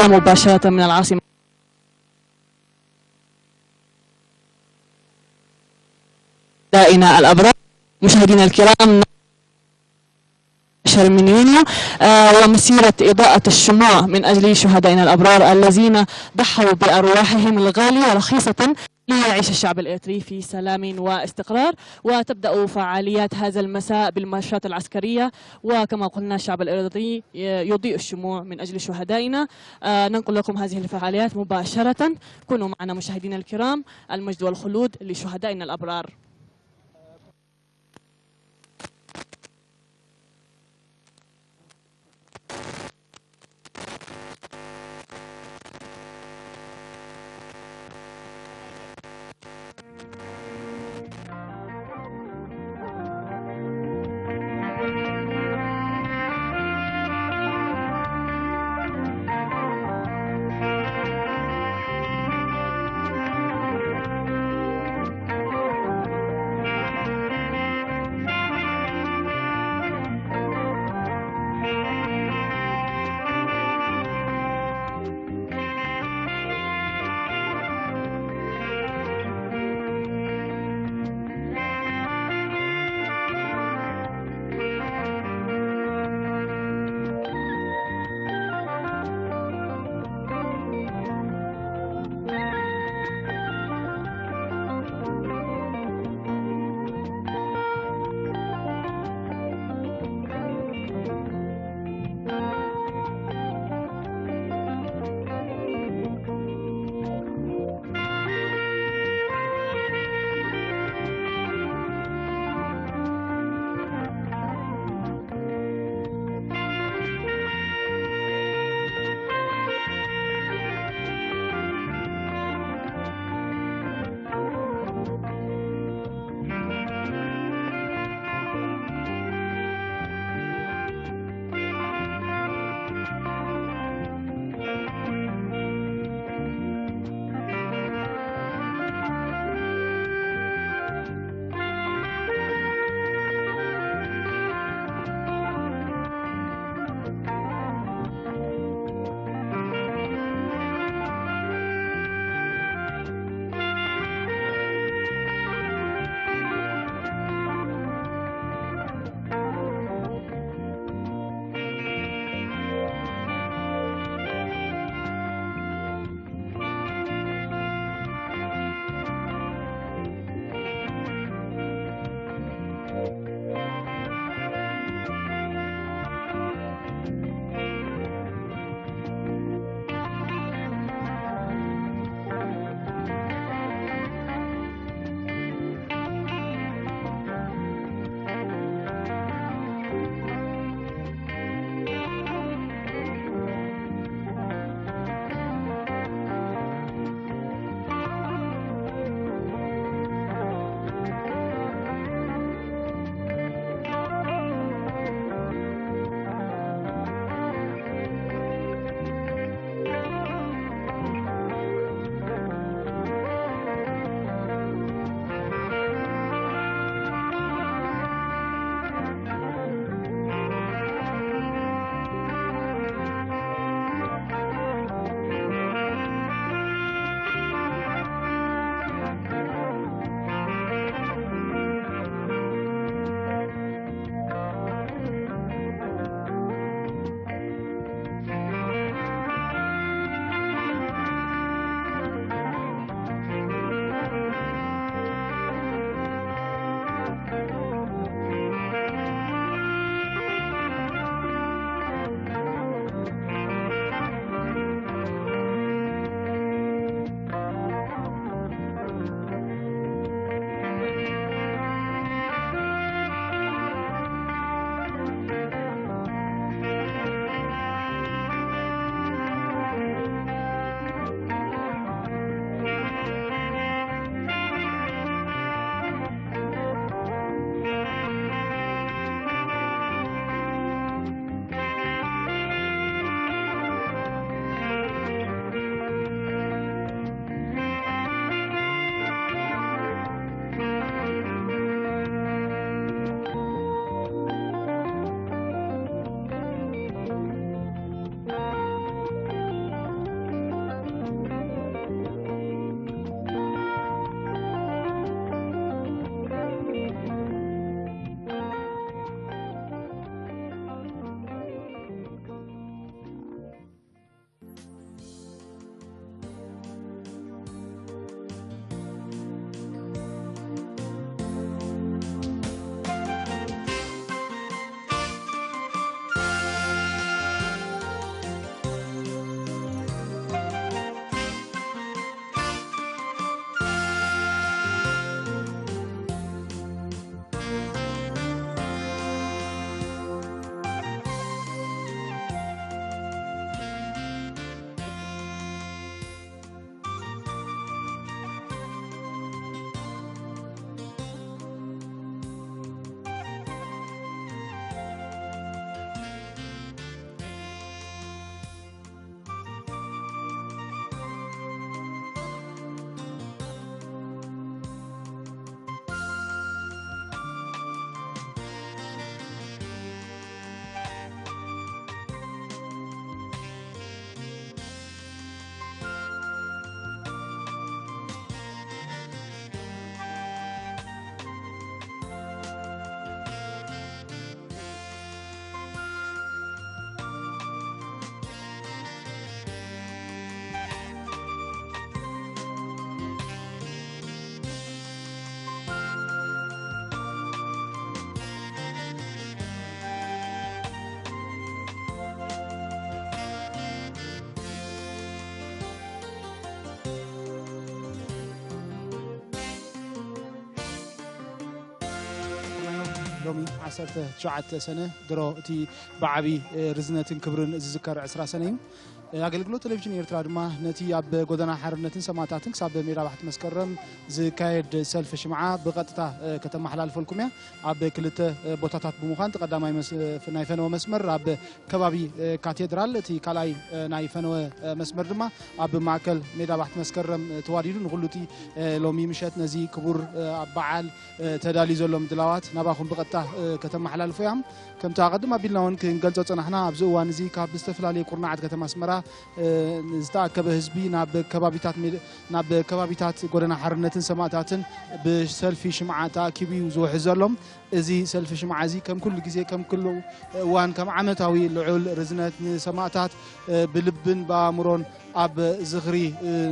مباشرة من العاصمة. شهدائنا الأبرار، مشاهدينا الكرام، نشر من يونيو، آه، ومسيرة إضاءة الشموع من أجل شهدائنا الأبرار الذين ضحوا بأرواحهم الغالية رخيصة ليعيش الشعب الإريتري في سلام واستقرار. وتبدأ فعاليات هذا المساء بالمارشات العسكرية، وكما قلنا الشعب الإريتري يضيء الشموع من أجل شهدائنا. آه، ننقل لكم هذه الفعاليات مباشرة. كونوا معنا مشاهدينا الكرام، المجد والخلود لشهدائنا الأبرار. ሎሚ ዓሰርተ ትሽዓተ ሰነ ድሮ እቲ ብዓቢ ርዝነትን ክብርን ዝዝከር ዕስራ ሰነ እዩ። ኣገልግሎት ቴሌቪዥን ኤርትራ ድማ ነቲ ኣብ ጎደና ሓርነትን ሰማእታትን ክሳብ ሜዳ ባሕቲ መስከረም ዝካየድ ሰልፊ ሽምዓ ብቐጥታ ከተመሓላልፈልኩም እያ። ኣብ ክልተ ቦታታት ብምዃን፣ እቲ ቀዳማይ መስ-፣ ናይ ፈነወ መስመር ኣብ ከባቢ ካቴድራል፣ እቲ ካልኣይ ናይ ፈነወ መስመር ድማ ኣብ ማእከል ሜዳ ባሕቲ መስከረም ተዋዲዱ። ንኹሉ እቲ ሎሚ ምሸት ነዚ ክቡር በዓል ተዳልዩ ዘሎ ምድላዋት ናባኹም ብቐጥታ ከተመሓላልፎ እያ። ከምቲ ኣቐድም ኣቢልና እውን ክንገልጾ ጸናሕና፣ ኣብዚ እዋን እዚ ካብ ዝተፈላለዩ ኩርናዓት ከተማ ኣስመራ ዝተኣከበ ህዝቢ ናብ ከባቢታት ሜዳ፣ ናብ ከባቢታት ጎደና ሓርነትን ሰማእታትን ብሰልፊ ሽምዓ ተኣኪቡ እዩ ዝውሕዝ ዘሎ። እዚ ሰልፊ ሽምዓ እዚ ከም ኩሉ ግዜ፣ ከም ኩሉ እዋን፣ ከም ዓመታዊ ልዑል ርዝነት ንሰማእታት ብልብን ብኣእምሮን ኣብ ዝኽሪ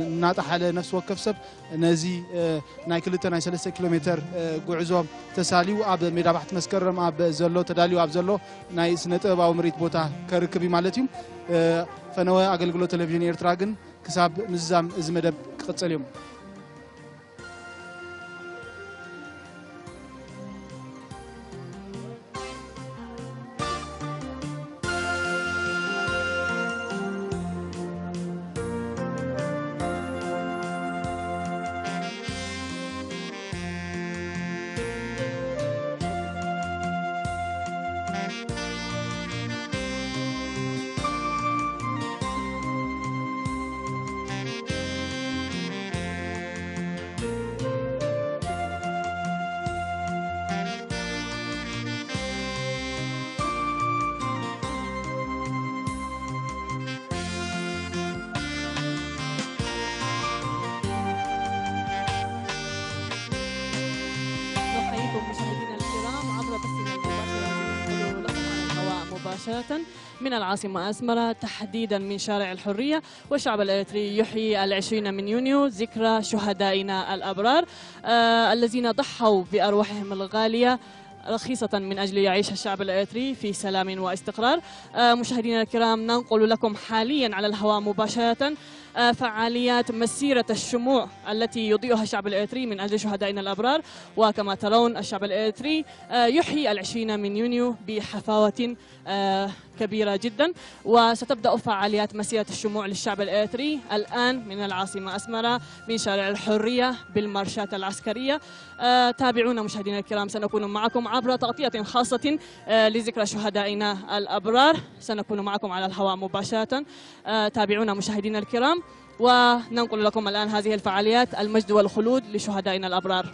እናጠሓለ፣ ነፍሲ ወከፍ ሰብ ነዚ ናይ ክልተ ናይ ሰለስተ ኪሎ ሜተር ጉዕዞ ተሳልዩ ኣብ ሜዳ ባሕቲ መስከረም ኣብ ዘሎ፣ ተዳልዩ ኣብ ዘሎ ናይ ስነ ጥበባዊ ምርኢት ቦታ ከርክብ እዩ ማለት እዩ። ፈነወ ኣገልግሎት ቴሌቪዥን ኤርትራ ግን ክሳብ ምዝዛም እዚ መደብ ክቕጽል እዮም። نحييكم مشاهدينا الكرام عبر بثنا المباشر الذي ننقله لكم على الهواء مباشرة من العاصمة أسمرة، تحديدا من شارع الحرية. والشعب الإريتري يحيي العشرين من يونيو ذكرى شهدائنا الأبرار، آه، الذين ضحوا بأرواحهم الغالية رخيصة من أجل يعيش الشعب الإريتري في سلام واستقرار. آه، مشاهدينا الكرام، ننقل لكم حاليا على الهواء مباشرة، آه، فعاليات مسيرة الشموع التي يضيئها الشعب الإريتري من أجل شهدائنا الأبرار. وكما ترون، الشعب الإريتري، آه، يحيي العشرين من يونيو بحفاوة، آه، كبيرة جدا. وستبدأ فعاليات مسيرة الشموع للشعب الإريتري الآن من العاصمة أسمرة، من شارع الحرية، بالمارشات العسكرية. آه، تابعونا مشاهدينا الكرام، سنكون معكم عبر تغطية خاصة، آه، لذكرى شهدائنا الأبرار. سنكون معكم على الهواء مباشرة. آه، تابعونا مشاهدينا الكرام، وننقل لكم الآن هذه الفعاليات، المجد والخلود لشهدائنا الأبرار.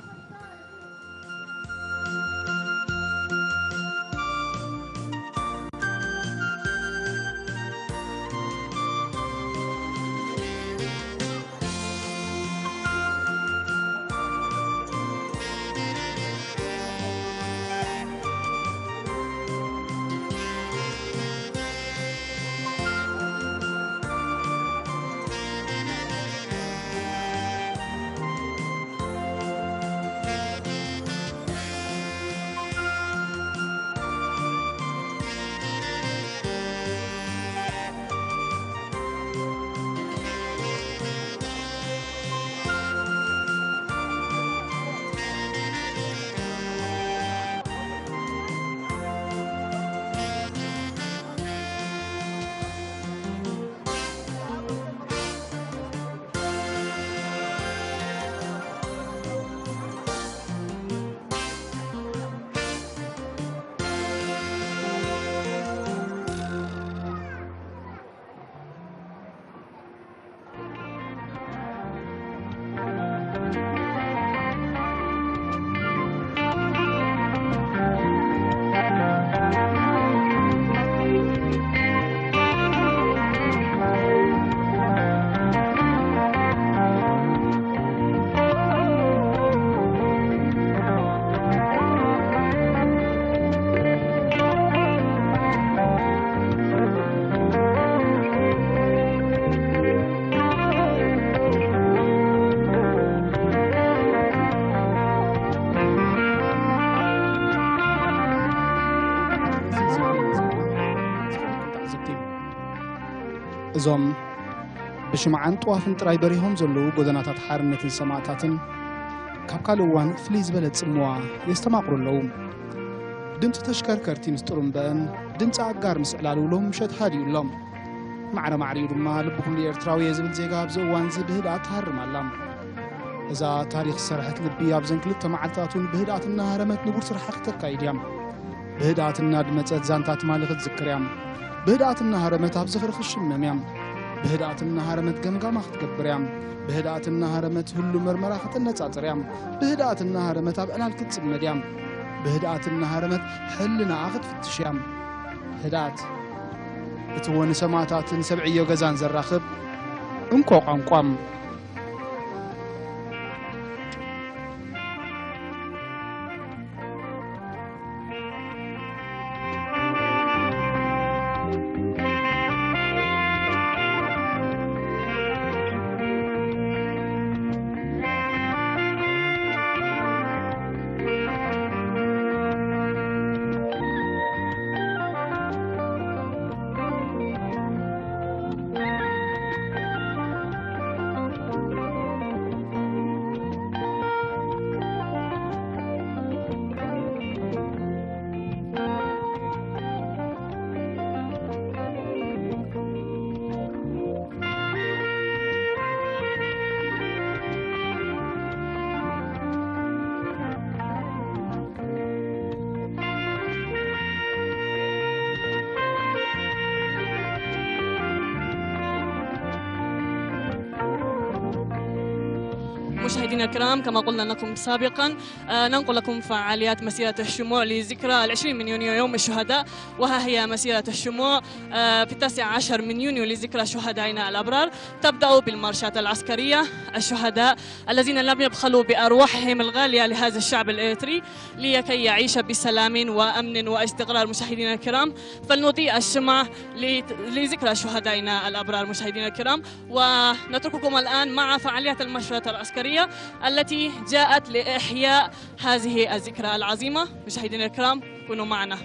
እዞም ብሽምዓን ጥዋፍን ጥራይ በሪሆም ዘለዉ ጎደናታት ሓርነትን ሰማእታትን፣ ካብ ካልእ እዋን ፍልይ ዝበለ ጽምዋ የስተማቕሩ ኣለዉ። ድምፂ ተሽከርከርቲ ምስ ጥሩምበአን፣ ድምፂ ኣጋር ምስ ዕላልውሎም ምሸት ሃዲኡ ኣሎ። ማዕረ ማዕሪኡ ድማ ልቢ ኩሉ ኤርትራዊ እየ ዝብል ዜጋ ኣብዚ እዋን እዚ ብህድኣት ትሃርም ኣላ። እዛ ታሪኽ ዝሰርሐት ልቢ ኣብዘን ክልተ መዓልትታት እውን ብህድኣት እናሃረመት ንቡር ስርሓ ክተካይድ እያ። ብህድኣት እናድመጸት ዛንታ ትማሊ ክትዝክር እያ። ብህድኣት እናሃረመት ኣብ ዝኽሪ ክትሽመም እያ። ብህድኣት እናሃረመት ገምጋማ ክትገብር እያ። ብህድኣት እናሃረመት ህሉ መርመራ ከተነጻጽር እያ። ብህድኣት እናሃረመት ኣብ ዕላል ክትጽመድ እያ። ብህድኣት እናሃረመት ሕልናኣ ክትፍትሽ እያ። ህድኣት፣ እቲ ወ ንሰማእታትን ሰብ ዕዮ ገዛን ዘራኽብ እንኮ ቋንቋ። مشاهدينا الكرام، كما قلنا لكم سابقا، آه، ننقل لكم فعاليات مسيرة الشموع لذكرى العشرين من يونيو يوم الشهداء، وها هي مسيرة الشموع، آه، في التاسع عشر من يونيو لذكرى شهدائنا الأبرار. تبدأ بالمارشات العسكرية، الشهداء الذين لم يبخلوا بأرواحهم الغالية لهذا الشعب الإريتري لكي يعيش بسلام وأمن واستقرار. مشاهدينا الكرام، فلنضيء الشمع ل-، لذكرى شهدائنا الأبرار. مشاهدينا الكرام، ونترككم الآن مع فعاليات المشرة العسكرية التي جاءت لإحياء هذه الذكرى العظيمة. مشاهدينا الكرام، كونوا معنا.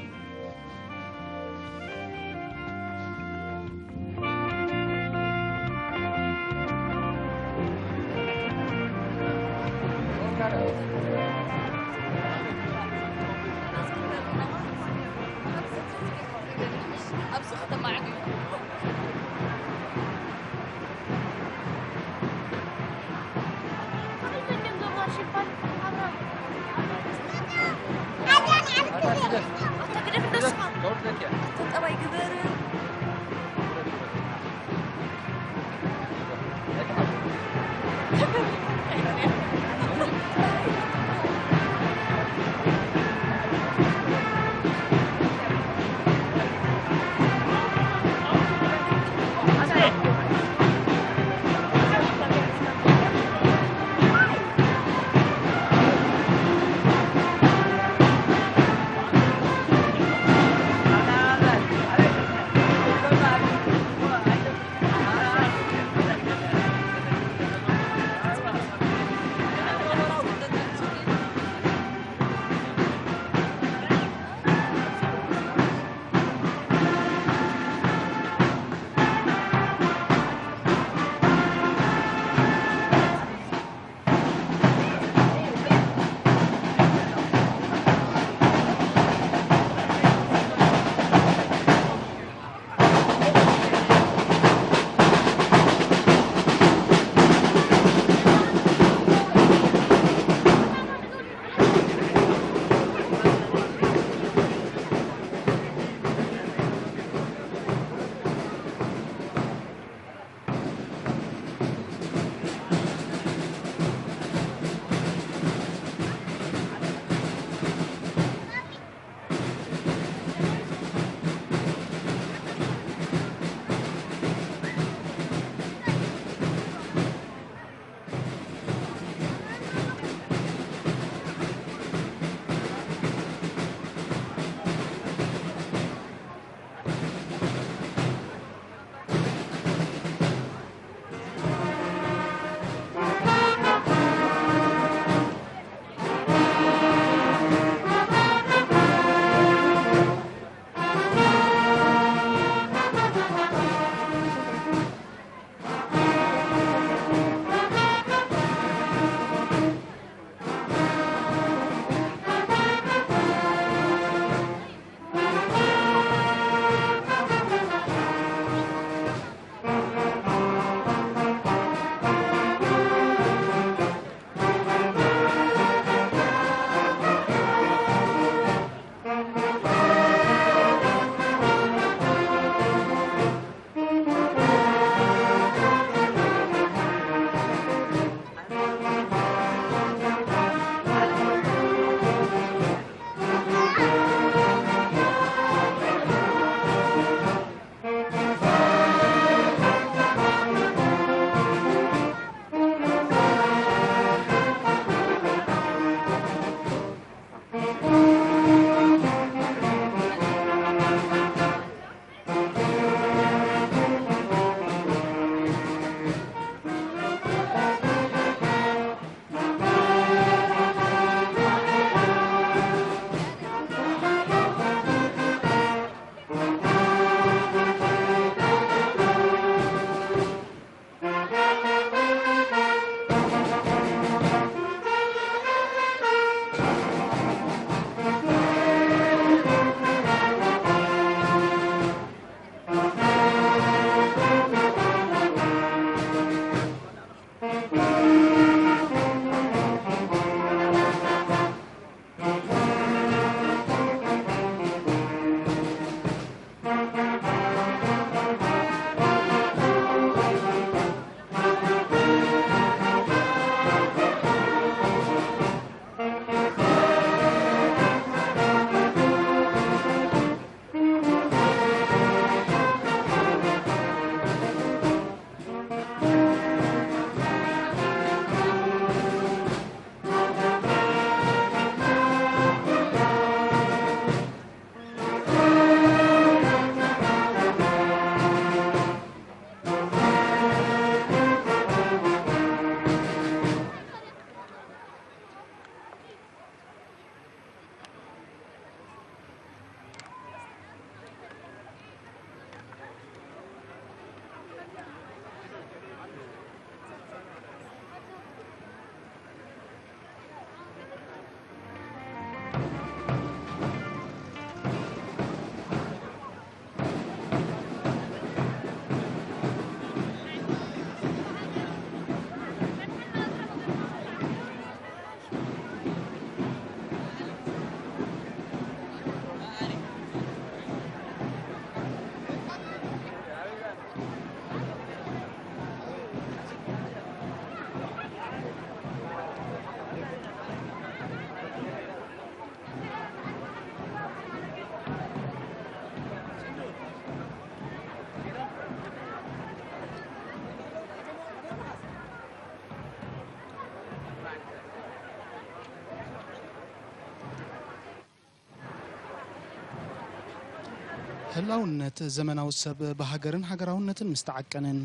ህላውነት ዘመናዊ ሰብ ብሃገርን ሃገራውነትን ምስ ተዓቀነን፣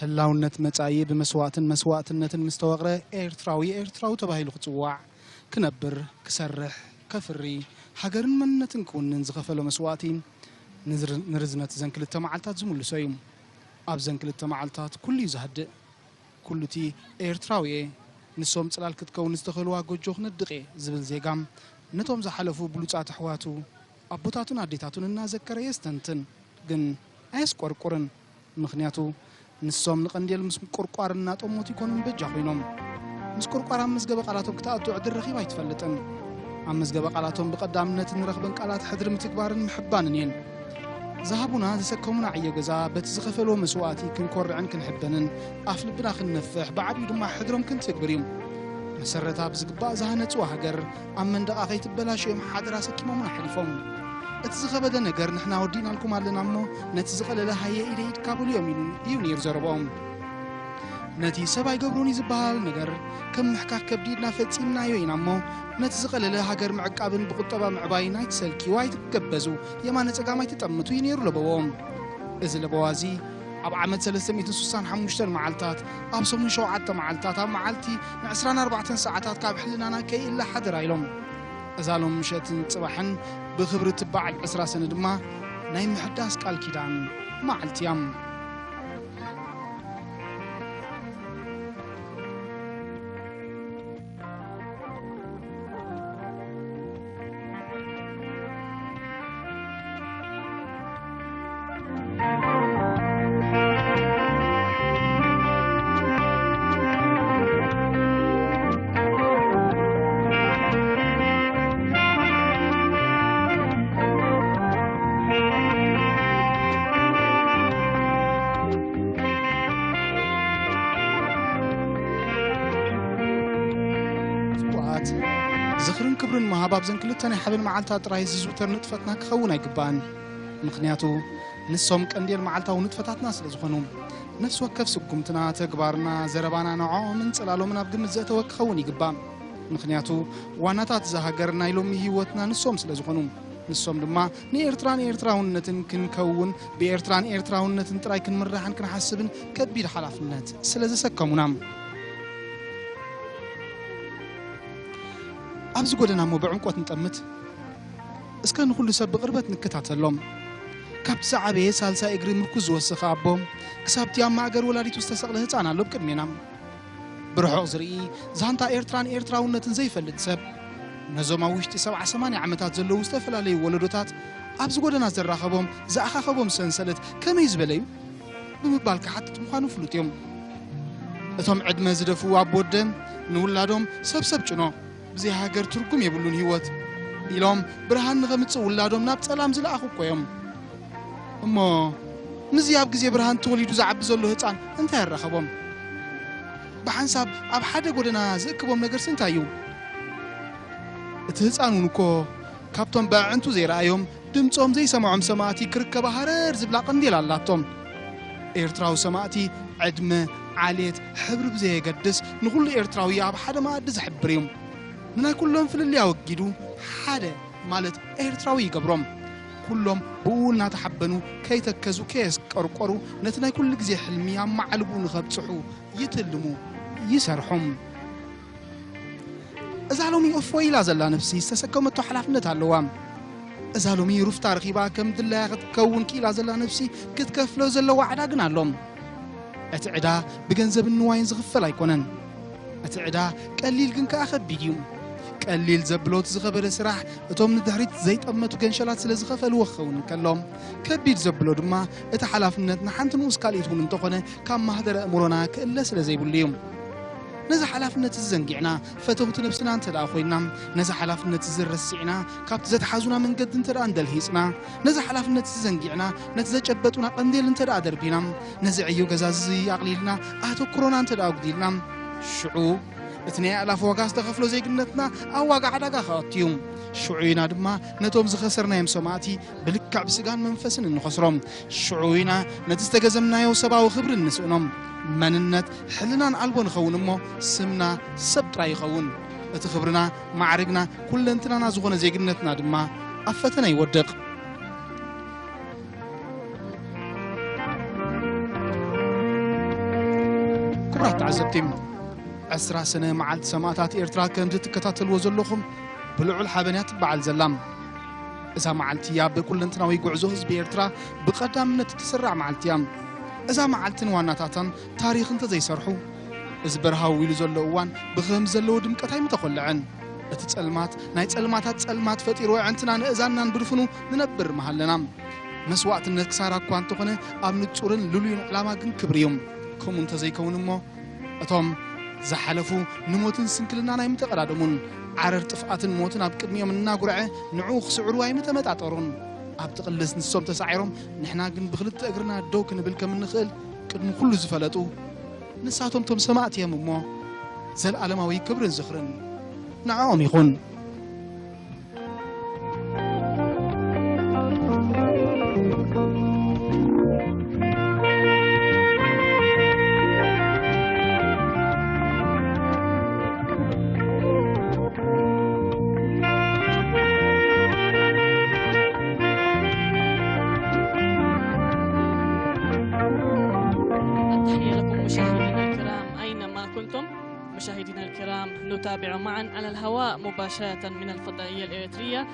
ህላውነት መጻኢ ብመስዋእትን መስዋእትነትን ምስ ተወቕረ፣ ኤርትራዊ ኤርትራዊ ተባሂሉ ክጽዋዕ፣ ክነብር፣ ክሰርሕ፣ ከፍሪ፣ ሃገርን መንነትን ክውንን ዝኸፈሎ መስዋእቲ፣ ንዝር-፣ ንርዝነት እዘን ክልተ መዓልታት ዝምልሶ እዩ። ኣብ ዘን ክልተ መዓልታት ኩሉ እዩ ዝሃድእ። ኩሉቲ ኤርትራዊ እየ፣ ንሶም ጽላል ክትከውን ዝተኸልዋ ጎጆ ክነድቕ እየ ዝብል ዜጋ፣ ነቶም ዝሓለፉ ብሉጻት ኣሕዋቱ፣ ኣቦታቱን ኣዴታቱን እናዘከረ የስተንትን። ግን ኣየስቆርቁርን። ምኽንያቱ ንሶም ንቐንዴል ምስ ምቁርቋር እናጠመቱ ይኮኑን በጃ ኮይኖም። ምስ ቁርቋር ኣብ መዝገበ ቃላቶም ክትኣቱ ዕድል ረኺባ ኣይትፈልጥን። ኣብ መዝገበ ቃላቶም ብቐዳምነት እንረኽበን ቃላት ሕድሪ ምትግባርን ምሕባንን እየን። ዝሃቡና ዘሰከሙና ዕዮ ገዛ በቲ ዝኸፈልዎ መስዋእቲ ክንኮርዕን ክንሕበንን ኣፍ ልብና ክንነፍሕ ብዓብዩ ድማ ሕድሮም ክንትግብር እዩ። መሰረታ ብዝግባእ ዝሃነጽዋ ሃገር ኣብ መንደቓ ከይትበላሾ እዮም ሓደራ ኣሰኪሞምና ሓሊፎም። እቲ ዝኸበደ ነገር ንሕና ወዲእናልኩም ኣለና እሞ ነቲ ዝቐለለ ሃየ ኢደ ኢድካ በሉ እዮም ኢሉ እዩ ነይሩ ዘረብኦም። ነቲ ሰብ ኣይገብሮን እዩ ዝበሃል ነገር ከም ምሕካክ ከብዲ ኢድና ፈጺምናዮ ኢና እሞ ነቲ ዝቐለለ ሃገር ምዕቃብን ብቁጠባ ምዕባይን ኣይትሰልክዩ ኣይትገበዙ የማነ ጸጋም ኣይትጠምቱ እዩ ነይሩ ለበዎም። እዚ ለበዋ እዚ ኣብ ዓመት ሰለስተ ሚእትን ስሳን ሓሙሽተን መዓልታት ኣብ ሰሙን ሸውዓተ መዓልታት ኣብ መዓልቲ ንዕስራን ኣርባዕተን ሰዓታት ካብ ሕልናና ከይእለ ሓደራ ኢሎም። እዛ ሎም ምሸትን ጽባሕን ብኽብሪ ትበዓል ዕስራ ሰነ ድማ ናይ ምሕዳስ ቃል ኪዳን መዓልቲ እያ። ስዉኣት ዝኽርን ክብርን ምሃብ ኣብዘን ክልተ ናይ ሓበን መዓልታት ጥራይ ዝዝውተር ንጥፈትና ክኸውን ኣይግባእን። ምኽንያቱ ንሶም ቀንዴል መዓልታዊ ንጥፈታትና ስለ ዝኾኑ፣ ነፍሲ ወከፍ ስጉምትና፣ ተግባርና፣ ዘረባና ንዕኦምን ጽላሎምን ኣብ ግምት ዘእተወ ክኸውን ይግባእ። ምኽንያቱ ዋናታት እዛ ሃገር ናይ ሎሚ ህይወትና ንሶም ስለ ዝኾኑ፣ ንሶም ድማ ንኤርትራን ኤርትራውነትን ክንከውን፣ ብኤርትራን ኤርትራውነትን ጥራይ ክንምራሕን ክንሓስብን ከቢድ ሓላፍነት ስለ ዘሰከሙና። ኣብዚ ጎደና እሞ ብዕምቆት ንጠምት። እስከ ንኹሉ ሰብ ብቕርበት ንከታተሎም። ካብቲ ዝዓበየ ሳልሳይ እግሪ ምርኩዝ ዝወሰኸ ኣቦ፣ ክሳብቲ ኣብ ማእገር ወላዲቱ ዝተሰቕለ ህጻን ኣሎ ብቅድሜና። ብርሑቕ ዝርኢ፣ ዛንታ ኤርትራን ኤርትራውነትን ዘይፈልጥ ሰብ፣ ነዞም ኣብ ውሽጢ ሰብዓ ሰማንያ ዓመታት ዘለዉ ዝተፈላለዩ ወለዶታት ኣብዚ ጎደና ዘራኸቦም፣ ዝኣኻኸቦም ሰንሰለት ከመይ ዝበለ እዩ? ብምባል ክሓትት ምዃኑ ፍሉጥ እዮም። እቶም ዕድመ ዝደፍኡ ኣቦ ወደ ንውላዶም፣ "ሰብሰብ ጭኖ፣ ብዘይ ሃገር ትርጉም የብሉን ህይወት" ኢሎም ብርሃን ንኸምጽእ ውላዶም ናብ ጸላም ዝለኣኹ እኮ እዮም። እሞ ምስዚ ኣብ ግዜ ብርሃን ተወሊዱ ዝዓቢ ዘሎ ህጻን እንታይ ኣራኸቦም? ብሓንሳብ ኣብ ሓደ ጎደና ዝእክቦም ነገርሲ እንታይ እዩ? እቲ ህጻን እውን እኮ ካብቶም ብኣዕንቱ ዘይረኣዮም ድምጾም ዘይሰምዖም ሰማእቲ ክርከባ ሃረር ዝብላ ቀንዴል ኣላቶም። ኤርትራዊ ሰማእቲ ዕድመ፣ ዓሌት፣ ሕብሪ ብዘየገድስ ንኹሉ ኤርትራዊ ኣብ ሓደ መኣዲ ዝሕብር እዩ። ንናይ ኩሎም ፍልልይ ኣወጊዱ ሓደ ማለት ኤርትራዊ ይገብሮም። ኩሎም ብኡ እናተሓበኑ ከይተከዙ ከየስቀርቆሩ ነቲ ናይ ኩሉ ግዜ ሕልሚ ኣብ መዓልቡ ንኸብጽሑ ይትልሙ፣ ይሰርሑ። እዛ ሎሚ እፎይ ኢላ ዘላ ነፍሲ ዝተሰከመቶ ሓላፍነት ኣለዋ። እዛ ሎሚ ሩፍታ ረኺባ ከም ድላያ ክትከውን ክኢላ ዘላ ነፍሲ ክትከፍሎ ዘለዋ ዕዳ ግን ኣሎ። እቲ ዕዳ ብገንዘብን ንዋይን ዝኽፈል ኣይኮነን። እቲ ዕዳ ቀሊል ግን ከኣ ከቢድ እዩ። ቀሊል ዘብሎ እቲ ዝኸበደ ስራሕ እቶም ንድሕሪት ዘይጠመቱ ገንሸላት ስለ ዝኸፈልዎ ክኸውን እንከሎ፣ ከቢድ ዘብሎ ድማ እቲ ሓላፍነት ንሓንቲ ንኡስ ካልኢት እውን እንተኾነ ካብ ማህደረ ኣእምሮና ክእለ ስለ ዘይብሉ እዩ። ነዚ ሓላፍነት እዚ ዘንጊዕና፣ ፈተውቲ ነብስና እንተ ደኣ ኮይንና፣ ነዚ ሓላፍነት እዚ ረሲዕና፣ ካብቲ ዘትሓዙና መንገዲ እንተ ደኣ እንደልሂጽና፣ ነዚ ሓላፍነት እዚ ዘንጊዕና፣ ነቲ ዘጨበጡና ቀንዴል እንተ ደኣ ደርቢና፣ ነዚ ዕዮ ገዛ እዚ ኣቕሊልና፣ ኣተኩሮና እንተ ደኣ ኣጉዲልና፣ ሽዑ እቲ ናይ ኣእላፍ ዋጋ ዝተኸፍሎ ዜግነትና ኣብ ዋጋ ዕዳጋ ከኣቱ እዩ። ሽዑ ኢና ድማ ነቶም ዝኸሰርናዮም ሰማእቲ ብልክዕ ብስጋን መንፈስን እንኸስሮም። ሽዑ ኢና ነቲ ዝተገዘምናዮ ሰብኣዊ ክብሪ እንስእኖም። መንነት ሕልናን ኣልቦ ንኸውን እሞ ስምና ሰብ ጥራይ ይኸውን። እቲ ክብርና፣ ማዕርግና፣ ኩለንትናና ዝኾነ ዜግነትና ድማ ኣብ ፈተነ ይወድቕ። ክቡራት ተዓዘብቲ፣ ዕስራ ሰነ መዓልቲ ሰማእታት ኤርትራ ከምዚ ትከታተልዎ ዘለኹም ብልዑል ሓበን እያ ትበዓል ዘላ። እዛ መዓልቲ እያ ብኩለንትናዊ ጉዕዞ ህዝቢ ኤርትራ ብቐዳምነት እትስራዕ መዓልቲ እያ። እዛ መዓልትን ዋናታታን ታሪኽ እንተዘይሰርሑ፣ እዚ በረሃ ኢሉ ዘሎ እዋን ብኸም ዘለዎ ድምቀት ኣይምተኾልዐን። እቲ ጸልማት ናይ ጸልማታት ጸልማት ፈጢሩ ኣዕንትና ንእዛናን ብድፍኑ ንነብር መሃለና። መስዋእትነት ክሳራ እኳ እንተኾነ ኣብ ንጹርን ልሉይን ዕላማ ግን ክብሪ እዩ። ከምኡ እንተዘይከውን እሞ እቶም ዝሓለፉ ንሞትን ስንክልናን ኣይምተቐዳደሙን። ዓረር ጥፍኣትን ሞትን ኣብ ቅድሚኦም እናጉርዐ ንዕኡ ክስዕሩ ኣይምተመጣጠሩን። ኣብ ጥቕልስ ንሶም ተሳዒሮም ንሕና ግን ብኽልተ እግርና ደው ክንብል ከም እንኽእል ቅድሚ ኩሉ ዝፈለጡ ንሳቶም እቶም ሰማእቲ እዮም እሞ፣ ዘለኣለማዊ ክብርን ዝኽርን ንዕኦም ይኹን። التحية لكم مشاهدينا الكرام أينما كنتم. مشاهدينا الكرام، نتابع معا على الهواء مباشرة من الفضائية الإريترية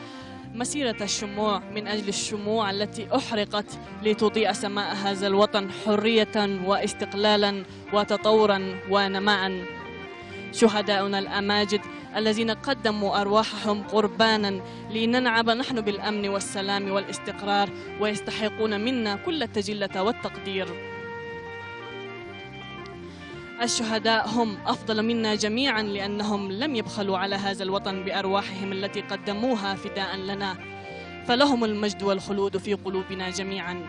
مسيرة الشموع من أجل الشموع التي أحرقت لتضيء سماء هذا الوطن حرية واستقلالا وتطورا ونماء. شهداؤنا الأماجد الذين قدموا أرواحهم قربانا لننعم نحن بالأمن والسلام والاستقرار، ويستحقون منا كل التجلة والتقدير. الشهداء هم أفضل منا جميعا لأنهم لم يبخلوا على هذا الوطن بأرواحهم التي قدموها فداء لنا، فلهم المجد والخلود في قلوبنا جميعا.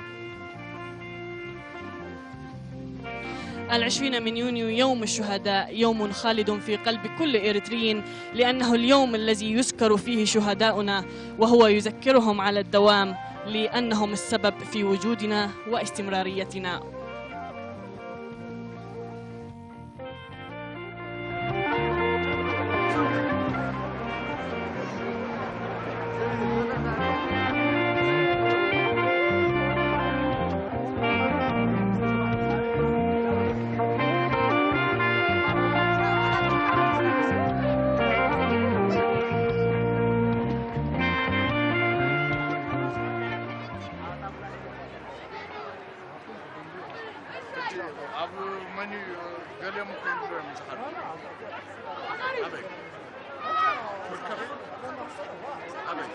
العشرين من يونيو يوم الشهداء، يوم خالد في قلب كل إريتري، لأنه اليوم الذي يذكر فيه شهداؤنا، وهو يذكرهم على الدوام لأنهم السبب في وجودنا واستمراريتنا. ኣብ መን እዩ ገሊኦም እኮ እዮም ዝብሉ እዮም ዝሓድሩ። ኣበይ? ብርከኽ? ኣበይ?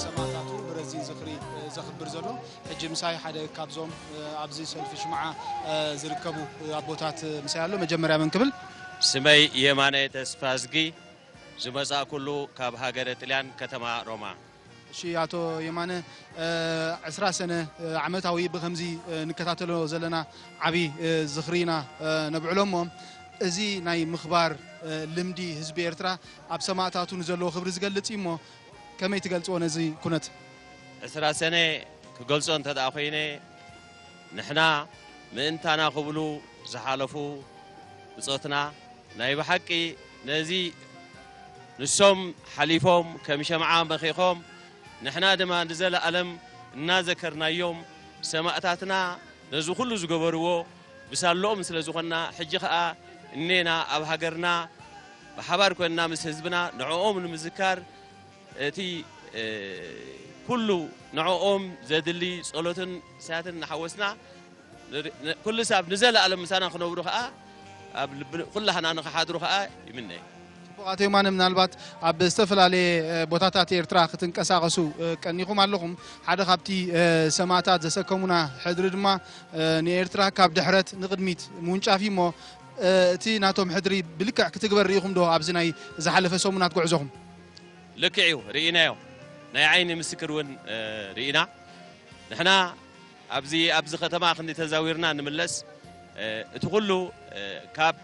ሰማእታቱ ብረዚ ዝኽሪ ዘኽብር ዘሎ። ሕጂ ምሳይ ሓደ ካብዞም ኣብዚ ሰልፊ ሽምዓ ዝርከቡ ኣቦታት ምሳይ ኣሎ። መጀመርያ መን ክብል? ስመይ የማነ ተስፋዝጊ፣ ዝመጻእኩሉ ካብ ሃገረ ጥልያን ከተማ ሮማ። እሺ፣ ኣቶ የማነ፣ እ፣ ዕስራ ሰነ፣ እ፣ ዓመታዊ ብኸምዚ፣ እ፣ ንከታተሎ ዘለና ዓቢ፣ እ፣ ዝኽሪ ኢና፣ እ፣ ነብዕሎ እሞ፣ እዚ ናይ ምኽባር፣ እ፣ ልምዲ ህዝቢ ኤርትራ ኣብ ሰማእታቱ ንዘለዎ ክብሪ ዝገልጽ እዩ እሞ፣ ከመይ ትገልጽዎ ነዚ ኩነት? ዕስራ ሰነ ክገልጾ እንተ ደኣ ኮይነ፣ ንሕና ምእንታና ክብሉ ዝሓለፉ ብጾትና ናይ ብሓቂ ነዚ ንሶም ሓሊፎም ከም ሸምዓ መኺኾም ንሕና ድማ ንዘለኣለም እናዘከርናዮም ሰማእታትና ነዚ ኩሉ ዝገበርዎ ብሳለኦም ስለ ዝኾንና ሕጂ ኸኣ እኔና ኣብ ሃገርና ብሓባር ኮይንና ምስ ህዝብና ንዕኦም ንምዝካር እቲ ኩሉ ንዕኦም ዘድሊ ጸሎትን ስያትን እናሓወስና ኩሉ ሳብ ንዘለኣለም ምሳና ክነብሩ ኸኣ ኣብ ልቢ ኩላህና ንኽሓድሩ ኸኣ ይምነ። ጽቡቕ። ኣቶ የማነ፣ ምናልባት ኣብ ዝተፈላለየ ቦታታት ኤርትራ ክትንቀሳቐሱ ቀኒኹም ኣለኹም። ሓደ ካብቲ ሰማእታት ዘሰከሙና ሕድሪ ድማ ንኤርትራ ካብ ድሕረት ንቕድሚት ምውንጫፍ እዩ እሞ እቲ ናቶም ሕድሪ ብልክዕ ክትግበር ርኢኹም ዶ ኣብዚ ናይ ዝሓለፈ ሰሙናት ጉዕዞኹም? ልክዕ እዩ፣ ርኢናዮ። ናይ ዓይኒ ምስክር እውን ርኢና። ንሕና ኣብዚ ኣብዚ ከተማ ክንዲ ተዛዊርና ንምለስ እቲ ኩሉ ካብ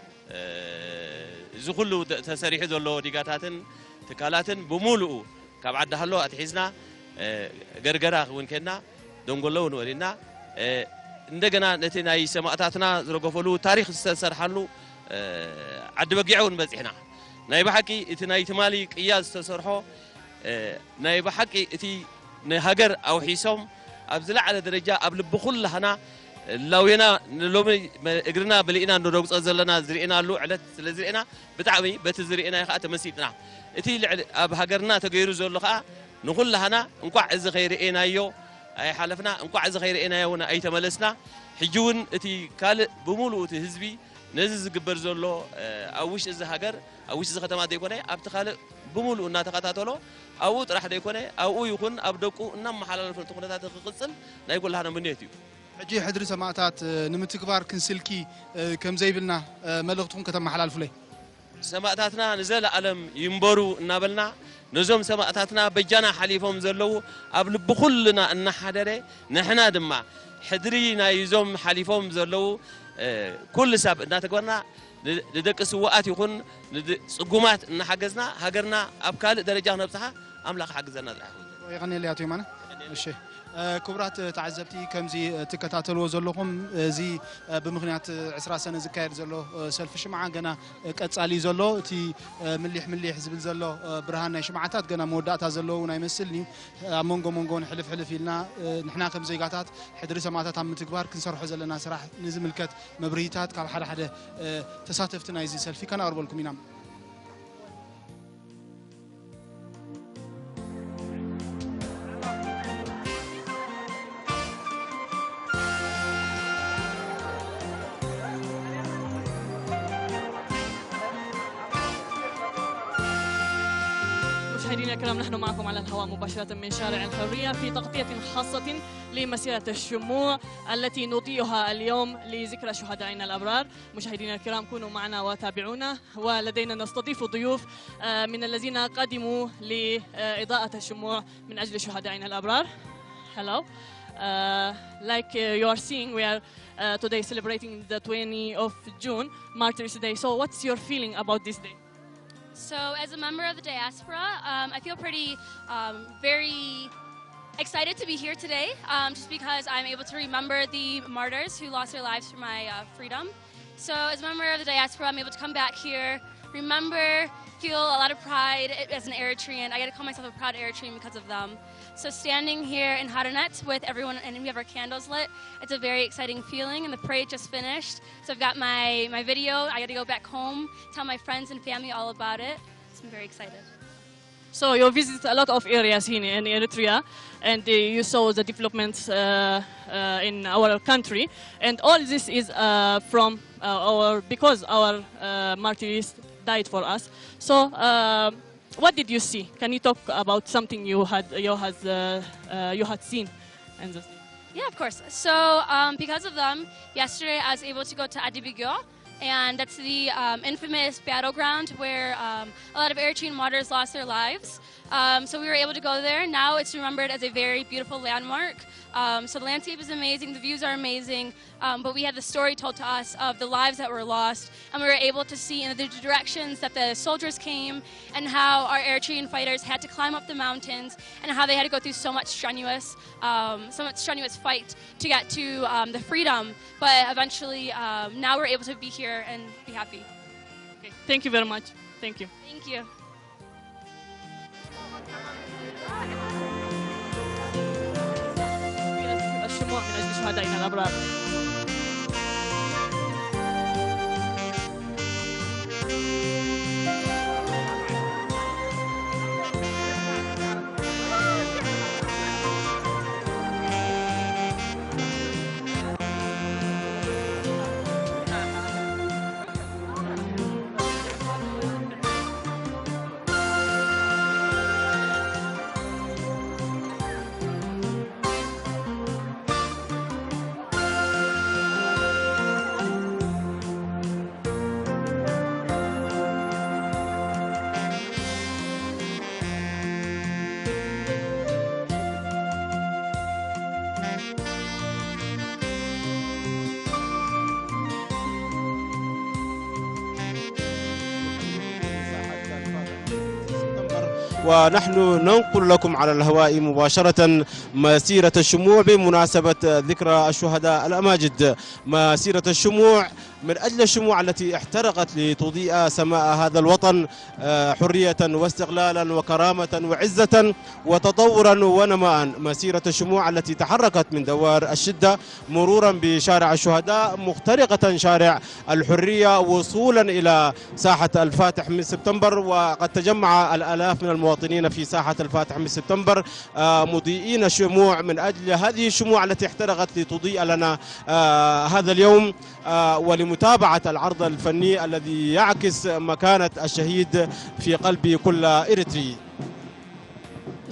እዚ ኩሉ ተሰሪሑ ዘሎ ዲጋታትን ትካላትን ብምሉኡ ካብ ዓዲ ሃሎ ኣትሒዝና ገርገራ ክውን ከድና ደንጎሎ እውን ወሪድና እንደገና ነቲ ናይ ሰማእታትና ዝረገፈሉ ታሪኽ ዝተሰርሓሉ ዓዲ በጊዕ እውን በፂሕና። ናይ ብሓቂ እቲ ናይ ትማሊ ቅያ ዝተሰርሖ ናይ ብሓቂ እቲ ንሃገር ኣውሒሶም ኣብ ዝለዓለ ደረጃ ኣብ ልቢ ኩላህና ላውየና ንሎሚ እግርና ብሊእና ንረግጾ ዘለና ዝርኢናሉ ዕለት ስለ ዝርኢና ብጣዕሚ በቲ ዝርኢናዮ ከዓ ተመሲጥና። እቲ ልዕሊ ኣብ ሃገርና ተገይሩ ዘሎ ከዓ ንኩላህና እንኳዕ እዚ ከይርኤናዮ ኣይሓለፍና፣ እንኳዕ እዚ ከይርኤናዮ እውን ኣይተመለስና። ሕጂ እውን እቲ ካልእ ብምሉኡ እቲ ህዝቢ ነዚ ዝግበር ዘሎ ኣብ ውሽጢ እዚ ሃገር ኣብ ውሽጢ እዚ ከተማ ዘይኮነ ኣብቲ ካልእ ብምሉኡ እናተኸታተሎ ኣብኡ ጥራሕ ዘይኮነ ኣብኡ ይኹን ኣብ ደቁ እናመሓላለፈ እቲ ኩነታት ክቕፅል ናይ ኩላህና ምንየት እዩ። ሕጂ ሕድሪ ሰማእታት ንምትግባር ክንስልኪ ከም ዘይብልና መልእኽትኹም ከተመሓላልፉለይ። ሰማእታትና ንዘለኣለም ይንበሩ እናበልና ነዞም ሰማእታትና በጃና ሓሊፎም ዘለዉ ኣብ ልቢ ኩልና እናሓደረ ንሕና ድማ ሕድሪ ናይዞም ሓሊፎም ዘለዉ ኩሉ ሳብ እናተግበርና ንደቂ ስውኣት ይኹን ጽጉማት እናሓገዝና ሃገርና ኣብ ካልእ ደረጃ ክነብፅሓ ኣምላኽ ሓግዘና ጥራሕ። የቐንየለይ ኣቶ የማነ። እሺ፣ ክቡራት ተዓዘብቲ፣ ከምዚ ትከታተልዎ ዘለኹም እዚ ብምኽንያት ዕስራ ሰነ ዝካየድ ዘሎ ሰልፊ ሽምዓ ገና ቀጻሊ እዩ ዘሎ። እቲ ምሊሕ ምሊሕ ዝብል ዘሎ ብርሃን ናይ ሽምዓታት ገና መወዳእታ ዘለዎ እውን ኣይመስልን እዩ። ኣብ መንጎ መንጎ እውን ሕልፍ ሕልፍ ኢልና ንሕና ከም ዜጋታት ሕድሪ ሰማእታት ኣብ ምትግባር ክንሰርሖ ዘለና ስራሕ ንዝምልከት መብርሂታት ካብ ሓደ ሓደ ተሳተፍቲ ናይዚ ሰልፊ ከነቕርበልኩም ኢና። مشاهدينا الكرام، نحن معكم على الهواء مباشرة من شارع الحرية في تغطية خاصة لمسيرة الشموع التي نضيئها اليوم لذكرى شهدائنا الأبرار. مشاهدينا الكرام، كونوا معنا وتابعونا، ولدينا نستضيف ضيوف، آه، من الذين قدموا لإضاءة الشموع من أجل شهدائنا الأبرار. Hello. Uh, like uh, you are seeing, we are uh, today celebrating the twenty of June, Martyrs' Day. So, what's your feeling about this day? So, as a member of the diaspora, um, I feel pretty, um, very excited to be here today, um, just because I'm able to remember the martyrs who lost their lives for my uh, freedom. So, as a member of the diaspora, I'm able to come back here, remember, feel a lot of pride as an Eritrean. I get to call myself a proud Eritrean because of them. So, standing here in Haranet with everyone, and we have our candles lit, it's a very exciting feeling, and the parade just finished. So I've got my, my video. I got to go back home, tell my friends and family all about it. So I'm very excited. So you visit a lot of areas here in Eritrea, and uh, you saw the developments uh, uh, in our country, and all this is uh, from uh, our because our uh, martyrs died for us. So. Uh, What did you see? Can you talk about something you had you had uh, uh, you had seen? And the... Yeah, of course. So um, because of them, yesterday I was able to go to Adibigyo And that's the um, infamous battleground where um, a lot of Eritrean martyrs lost their lives. Um, so we were able to go there. Now it's remembered as a very beautiful landmark. Um, so the landscape is amazing, the views are amazing, um, but we had the story told to us of the lives that were lost, and we were able to see in the directions that the soldiers came and how our Eritrean fighters had to climb up the mountains and how they had to go through so much strenuous, um, so much strenuous fight to get to um, the freedom. But eventually, um, now we're able to be here and be happy. Okay, thank you very much. Thank you. Thank you. الشموع من أجل شهدائنا الأبرار. ونحن ننقل لكم على الهواء مباشرة مسيرة الشموع بمناسبة ذكرى الشهداء الأماجد. مسيرة الشموع من أجل الشموع التي احترقت لتضيء سماء هذا الوطن، آه، حرية واستقلالا وكرامة وعزة وتطورا ونماء. مسيرة الشموع التي تحركت من دوار الشدة مرورا بشارع الشهداء، مخترقة شارع الحرية، وصولا إلى ساحة الفاتح من سبتمبر. وقد تجمع الآلاف من المواطنين في ساحة الفاتح من سبتمبر، آه، مضيئين الشموع من أجل هذه الشموع التي احترقت لتضيء لنا، آه، هذا اليوم، آه، ولمتابعة العرض الفني الذي يعكس مكانة الشهيد في قلب كل إريتري.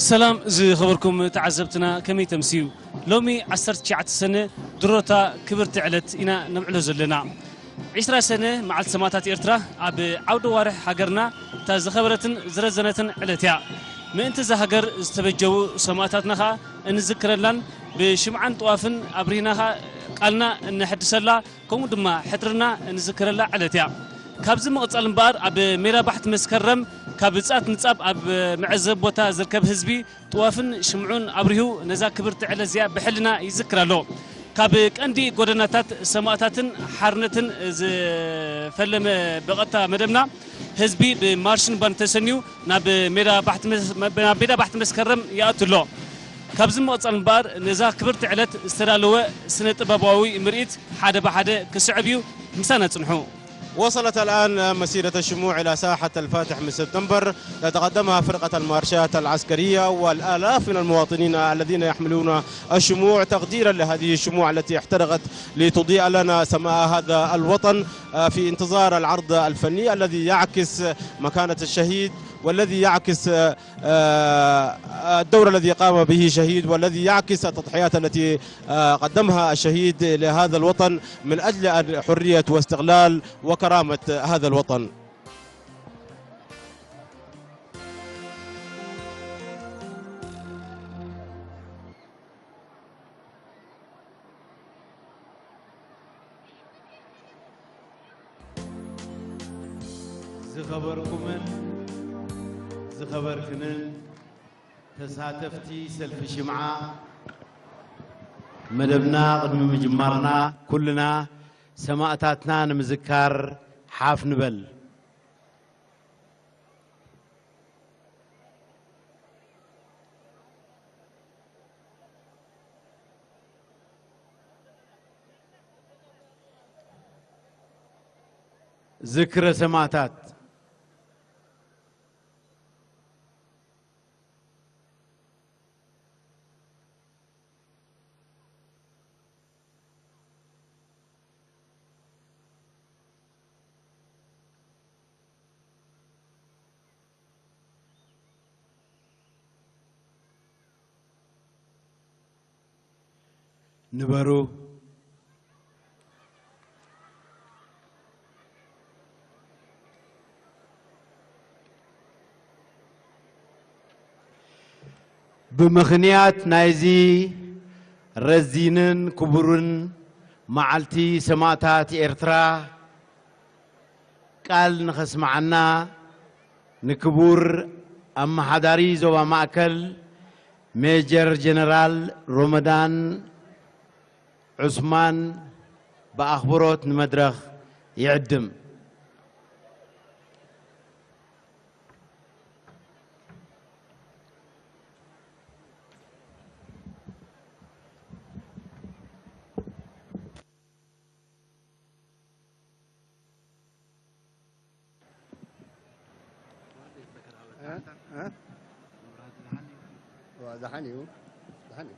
ሰላም ዝኸበርኩም ተዓዘብትና፣ ከመይ ተምስዩ? ሎሚ ዓሰርተ ትሽዓተ ሰነ ድሮታ ክብርቲ ዕለት ኢና ነብዕሎ ዘለና። ዕስራ ሰነ መዓልቲ ሰማእታት ኤርትራ ኣብ ዓውደ ዋርሕ ሃገርና እታ ዝኸበረትን ዝረዘነትን ዕለት እያ። ምእንቲ እዛ ሃገር ዝተበጀዉ ሰማእታትና ኸኣ እንዝክረላን ብሽምዓን ጥዋፍን ኣብሪህና ኸኣ ቃልና እነሐድሰላ ከምኡ ድማ ሕድርና እንዝክረላ ዕለት እያ። ካብዚ ምቕጻል እምበኣር ኣብ ሜዳ ባሕቲ መስከረም ካብ ጻት ንጻብ ኣብ መዐዘቢ ቦታ ዝርከብ ህዝቢ ጥዋፍን ሽምዑን ኣብሪሁ ነዛ ክብርቲ ዕለት እዚኣ ብሕልና ይዝክር ኣሎ። ካብ ቀንዲ ጎደናታት ሰማእታትን ሓርነትን ዝፈለመ ብቐጥታ መደብና ህዝቢ ብማርሽን ባንድ ተሰንዩ ናብ ሜዳ ባሕቲ መስ-፣ ናብ ሜዳ ባሕቲ መስከረም ይኣቱ ኣሎ። ካብዚ ምቕጻል እምበኣር ነዛ ክብርቲ ዕለት ዝተዳለወ ስነ ጥበባዊ ምርኢት ሓደ ብሓደ ክስዕብ እዩ። ምሳና ጽንሑ። وصلت الآن مسيرة الشموع إلى ساحة الفاتح من سبتمبر، تتقدمها فرقة المارشات العسكرية والآلاف من المواطنين الذين يحملون الشموع تقديرا لهذه الشموع التي احترقت لتضيء لنا سماء هذا الوطن، آه، في انتظار العرض الفني الذي يعكس مكانة الشهيد والذي يعكس، آه، آه، الدور الذي قام به شهيد والذي يعكس التضحيات التي، آه، قدمها الشهيد لهذا الوطن من أجل حرية واستقلال وكرامة هذا الوطن. ዝኸበርኩምን ዝኸበርክንን ተሳተፍቲ ሰልፊ ሽምዓ፣ መደብና ቅድሚ ምጅማርና ኩልና ሰማእታትና ንምዝካር ሓፍ ንበል። ዝክረ ሰማእታት። ንበሩ። ብምኽንያት ናይዚ ረዚንን ክቡርን መዓልቲ ሰማእታት ኤርትራ ቃል ንኸስምዓና ንክቡር ኣመሓዳሪ ዞባ ማእከል ሜጀር ጀነራል ሮመዳን ዑስማን ብኣኽብሮት ንመድረኽ ይዕድም። እ? እ? ዋ፣ ደሓን እዩ። ደሓን እዩ።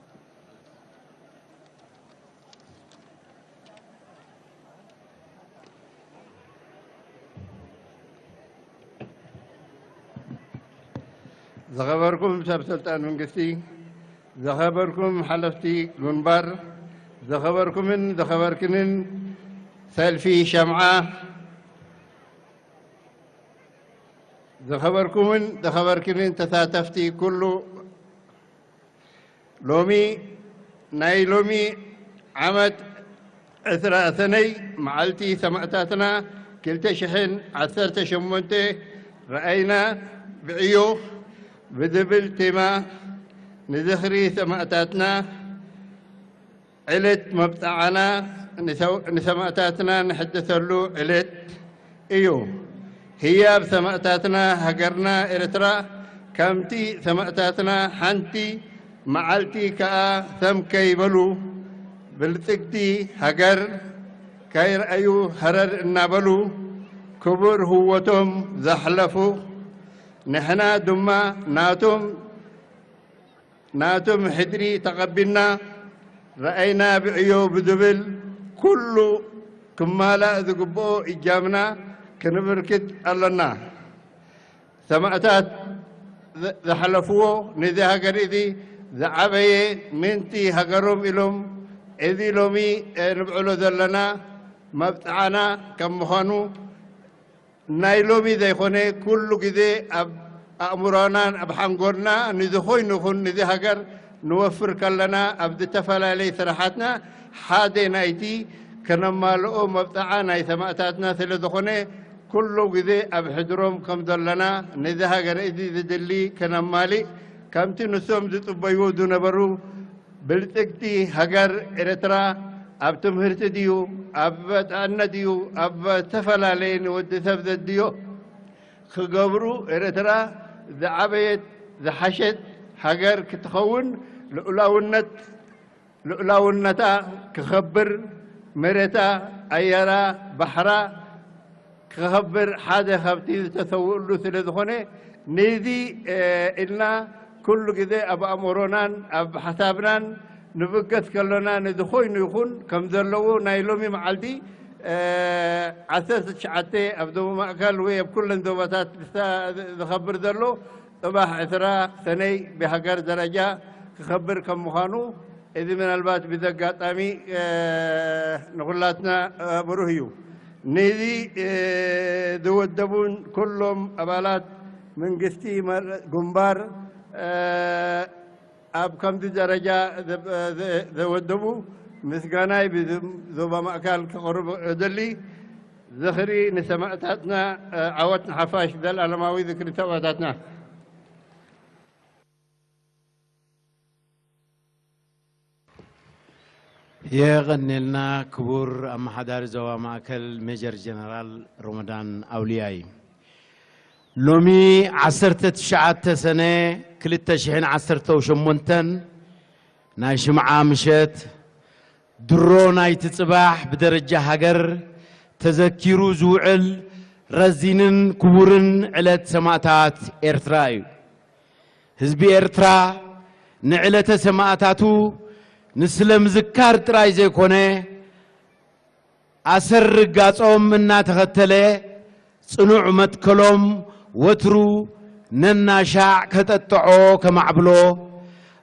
ዝኸበርኩም ሰብ ስልጣን መንግስቲ፣ ዝኸበርኩም ሓለፍቲ ግንባር፣ ዝኸበርኩምን ዝኸበርክንን ሰልፊ ሸምዓ፣ ዝኸበርኩምን ዝኸበርክንን ተሳተፍቲ ኩሉ፣ ሎሚ ናይ ሎሚ ዓመት ዕስራ ሰነይ መዓልቲ ሰማእታትና ክልተ ሽሕን ዓሰርተ ሸሞንተ ረኣይና ብዕዮ ብዝብል ቴማ ንዝኽሪ ሰማእታትና ዕለት መብጽዓና ንሰው-፣ ንሰማእታትና ንሕደሰሉ ዕለት እዩ። ህያብ ሰማእታትና ሃገርና ኤርትራ ከምቲ ሰማእታትና ሓንቲ መዓልቲ ከኣ ሰም ከይበሉ ብልጽግቲ ሃገር ከይረኣዩ ሃረር እናበሉ ክቡር ህይወቶም ዘሕለፉ፣ ንሕና ድማ ናቶም ናቶም ሕድሪ ተቐቢልና ረኣይና ብዕዮ ብዝብል ኩሉ ክማላእ ዝግብኦ እጃምና ክንብርክት ኣሎና። ሰማእታት ዘ-፣ ዘሕለፍዎ ነዚ ሃገር እዚ ዝዓበየ ምእንቲ ሃገሮም ኢሎም እዚ ሎሚ፣ እ፣ ንብዕሎ ዘለና መብጽዓና ከም ምዃኑ ናይ ሎሚ ዘይኮነ ኩሉ ግዜ ኣብ ኣእምሮናን ኣብ ሓንጎልና ንዝኾይኑ ይኹን ነዚ ሃገር ንወፍር ከለና ኣብ ዝተፈላለየ ስራሓትና ሓደ ናይቲ ከነማልኦ መብጽዓ ናይ ሰማእታትና ስለ ዝኾነ ኩሉ ግዜ ኣብ ሕድሮም ከም ዘለና ነዚ ሃገር እዚ ዝድሊ ከነማልእ ከምቲ ንሶም ዝጽበይዎ ዝነበሩ ብልጽግቲ ሃገር ኤርትራ ኣብ ትምህርቲ ድዩ፣ ኣብ ጥዕና ድዩ፣ ኣብ ዝተፈላለየ ንወዲ ሰብ ዘድልዮ ክገብሩ ኤርትራ ዝዓበየት ዝሓሸት ሃገር ክትኸውን ልኡላውነት፣ ልኡላውነታ ክኸብር መሬታ፣ ኣየራ፣ ባሕራ ክኸብር ሓደ ካብቲ ዝተሰውእሉ ስለ ዝኾነ፣ ነዚ፣ እ፣ ኢልና ኩሉ ግዜ ኣብ ኣእምሮናን ኣብ ሓሳብናን ንብገስ ከሎና፣ ነዚ ኮይኑ ይኹን ከም ዘለዎ ናይ ሎሚ መዓልቲ፣ እ፣ ዓሰርተ ትሽዓተ ኣብ ዞባ ማእከል ወይ ኣብ ኩለን ዞባታት ዝሳ-፣ ዝኸብር ዘሎ፣ ጽባሕ ዕስራ ሰነይ ብሃገር ደረጃ ክኸብር ከም ምዃኑ፣ እዚ ምናልባት ብዚ ኣጋጣሚ፣ እ፣ ንኹላትና፣ እ፣ ብሩህ እዩ። ነዚ፣ እ፣ ዝወደቡን ኩሎም ኣባላት መንግስቲ መር-፣ ግንባር፣ እ፣ ኣብ ከምዚ ደረጃ ዘ-፣ ዘ-፣ ዘወደቡ ምስጋናይ ብዚ ዞባ ማእከል ከቕርብ እደሊ። ዝኽሪ ንሰማእታትና፣ እ፣ ዓወት ንሓፋሽ፣ ዘላለማዊ ዝኽሪ ሰማእታትና። የቐኔልና ክቡር ኣመሓዳሪ ዞባ ማእከል ሜጀር ጀነራል ሮመዳን ኣውልያይ። ሎሚ ዓሰርተ ትሽዓተ ሰነ ክልተ ሽሕን ዓሰርተ ሸሞንተን ናይ ሽምዓ ምሸት ድሮ ናይቲ ጽባሕ ብደረጃ ሃገር ተዘኪሩ ዝውዕል ረዚንን ክቡርን ዕለት ሰማእታት ኤርትራ እዩ። ህዝቢ ኤርትራ ንዕለተ ሰማእታቱ ንስለ ምዝካር ጥራይ ዘይኮነ፣ ኣሰር ርጋጾም እናተኸተለ ጽኑዕ መትከሎም ወትሩ ነናሻዕ ከጠጥዖ ከማዕብሎ፣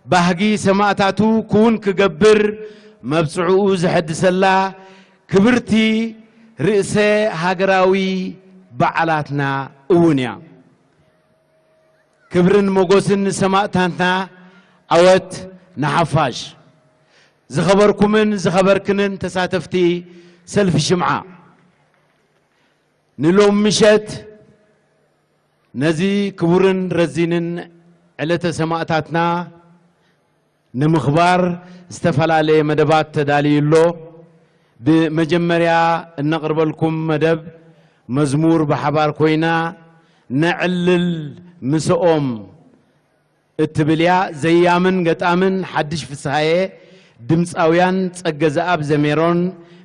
ባህጊ ሰማእታቱ ክውን ክገብር መብጽዕኡ ዘሐድሰላ ክብርቲ ርእሰ ሃገራዊ በዓላትና እውን እያ። ክብርን ሞጎስን ንሰማእታትና። ዓወት ንሓፋሽ። ዝኸበርኩምን ዝኸበርክንን ተሳተፍቲ ሰልፊ ሽምዓ፣ ንሎም ምሸት ነዚ ክቡርን ረዚንን ዕለተ ሰማእታትና ንምኽባር ዝተፈላለየ መደባት ተዳልዩ ኣሎ። ብመጀመርያ እነቕርበልኩም መደብ መዝሙር ብሓባር ኮይና ነዕልል ምስኦም እትብል እያ። ዘያምን ገጣምን ሓድሽ ፍስሃየ፣ ድምፃውያን ፀገ ዘኣብ ዘሜሮን፣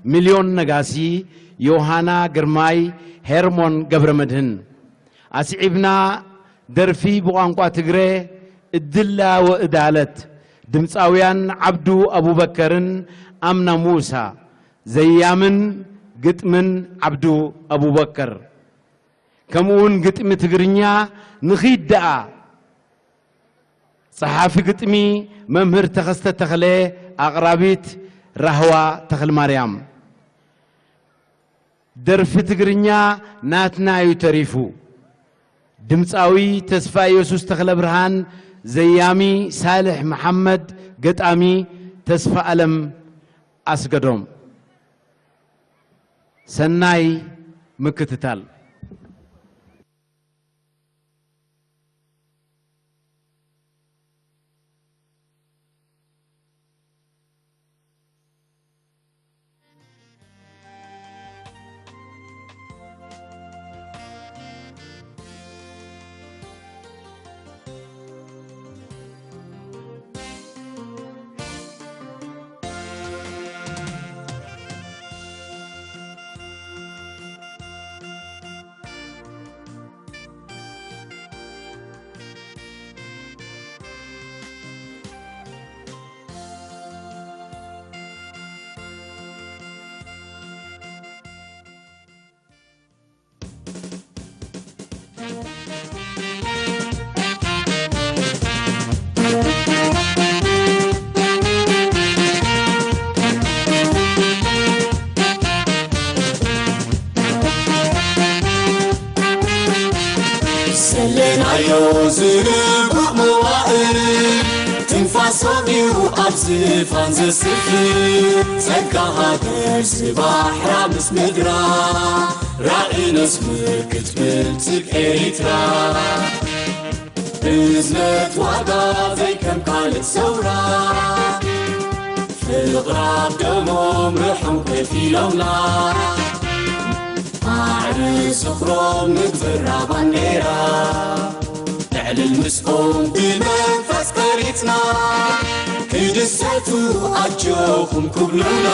ሚልዮን ነጋሲ፣ ዮሃና ግርማይ፣ ሄርሞን ገብረመድህን። ኣስዒብና ደርፊ ብቋንቋ ትግረ፣ እድላ ወእዳለት፣ ድምፃውያን ዓብዱ ኣቡበከርን ኣምና ሙሳ። ዘያምን ግጥምን ዓብዱ ኣቡበከር። ከምኡውን ግጥሚ ትግርኛ ንኺድ ደኣ። ጸሓፊ ግጥሚ መምህር ተኸስተ ተኽለ፣ ኣቕራቢት ራህዋ ተኽልማርያም። ደርፊ ትግርኛ ናትና እዩ ተሪፉ። ድምፃዊ ተስፋ ኢየሱስ ተኽለ ብርሃን፣ ዘያሚ ሳልሕ መሓመድ፣ ገጣሚ ተስፋ ኣለም ኣስገዶም። ሰናይ ምክትታል። ሰለናዮ ዝርጉእ መዋእል፣ ትንፋሶም እዩ ኣብ ዝፋን ዘስፍር። ጸጋ ሃገር ዝባሕራ ምስ ምድራ፣ ራእይ ነስምር ክትብል ትግ ኤሪትራ። እዝነት ዋጋ ዘይከም ካልእ ሰውራ፣ ፍቕራ ኣብ ደሞም ርሑም ከፊሎምላ። ማዕረ ዝኽሮም ንግበራ ባንዴራ፣ ነዕልል ምስኦም ብመንፈስ ቀሪጽና። ክድሰቱ ኣጆኹም ክብሉና፣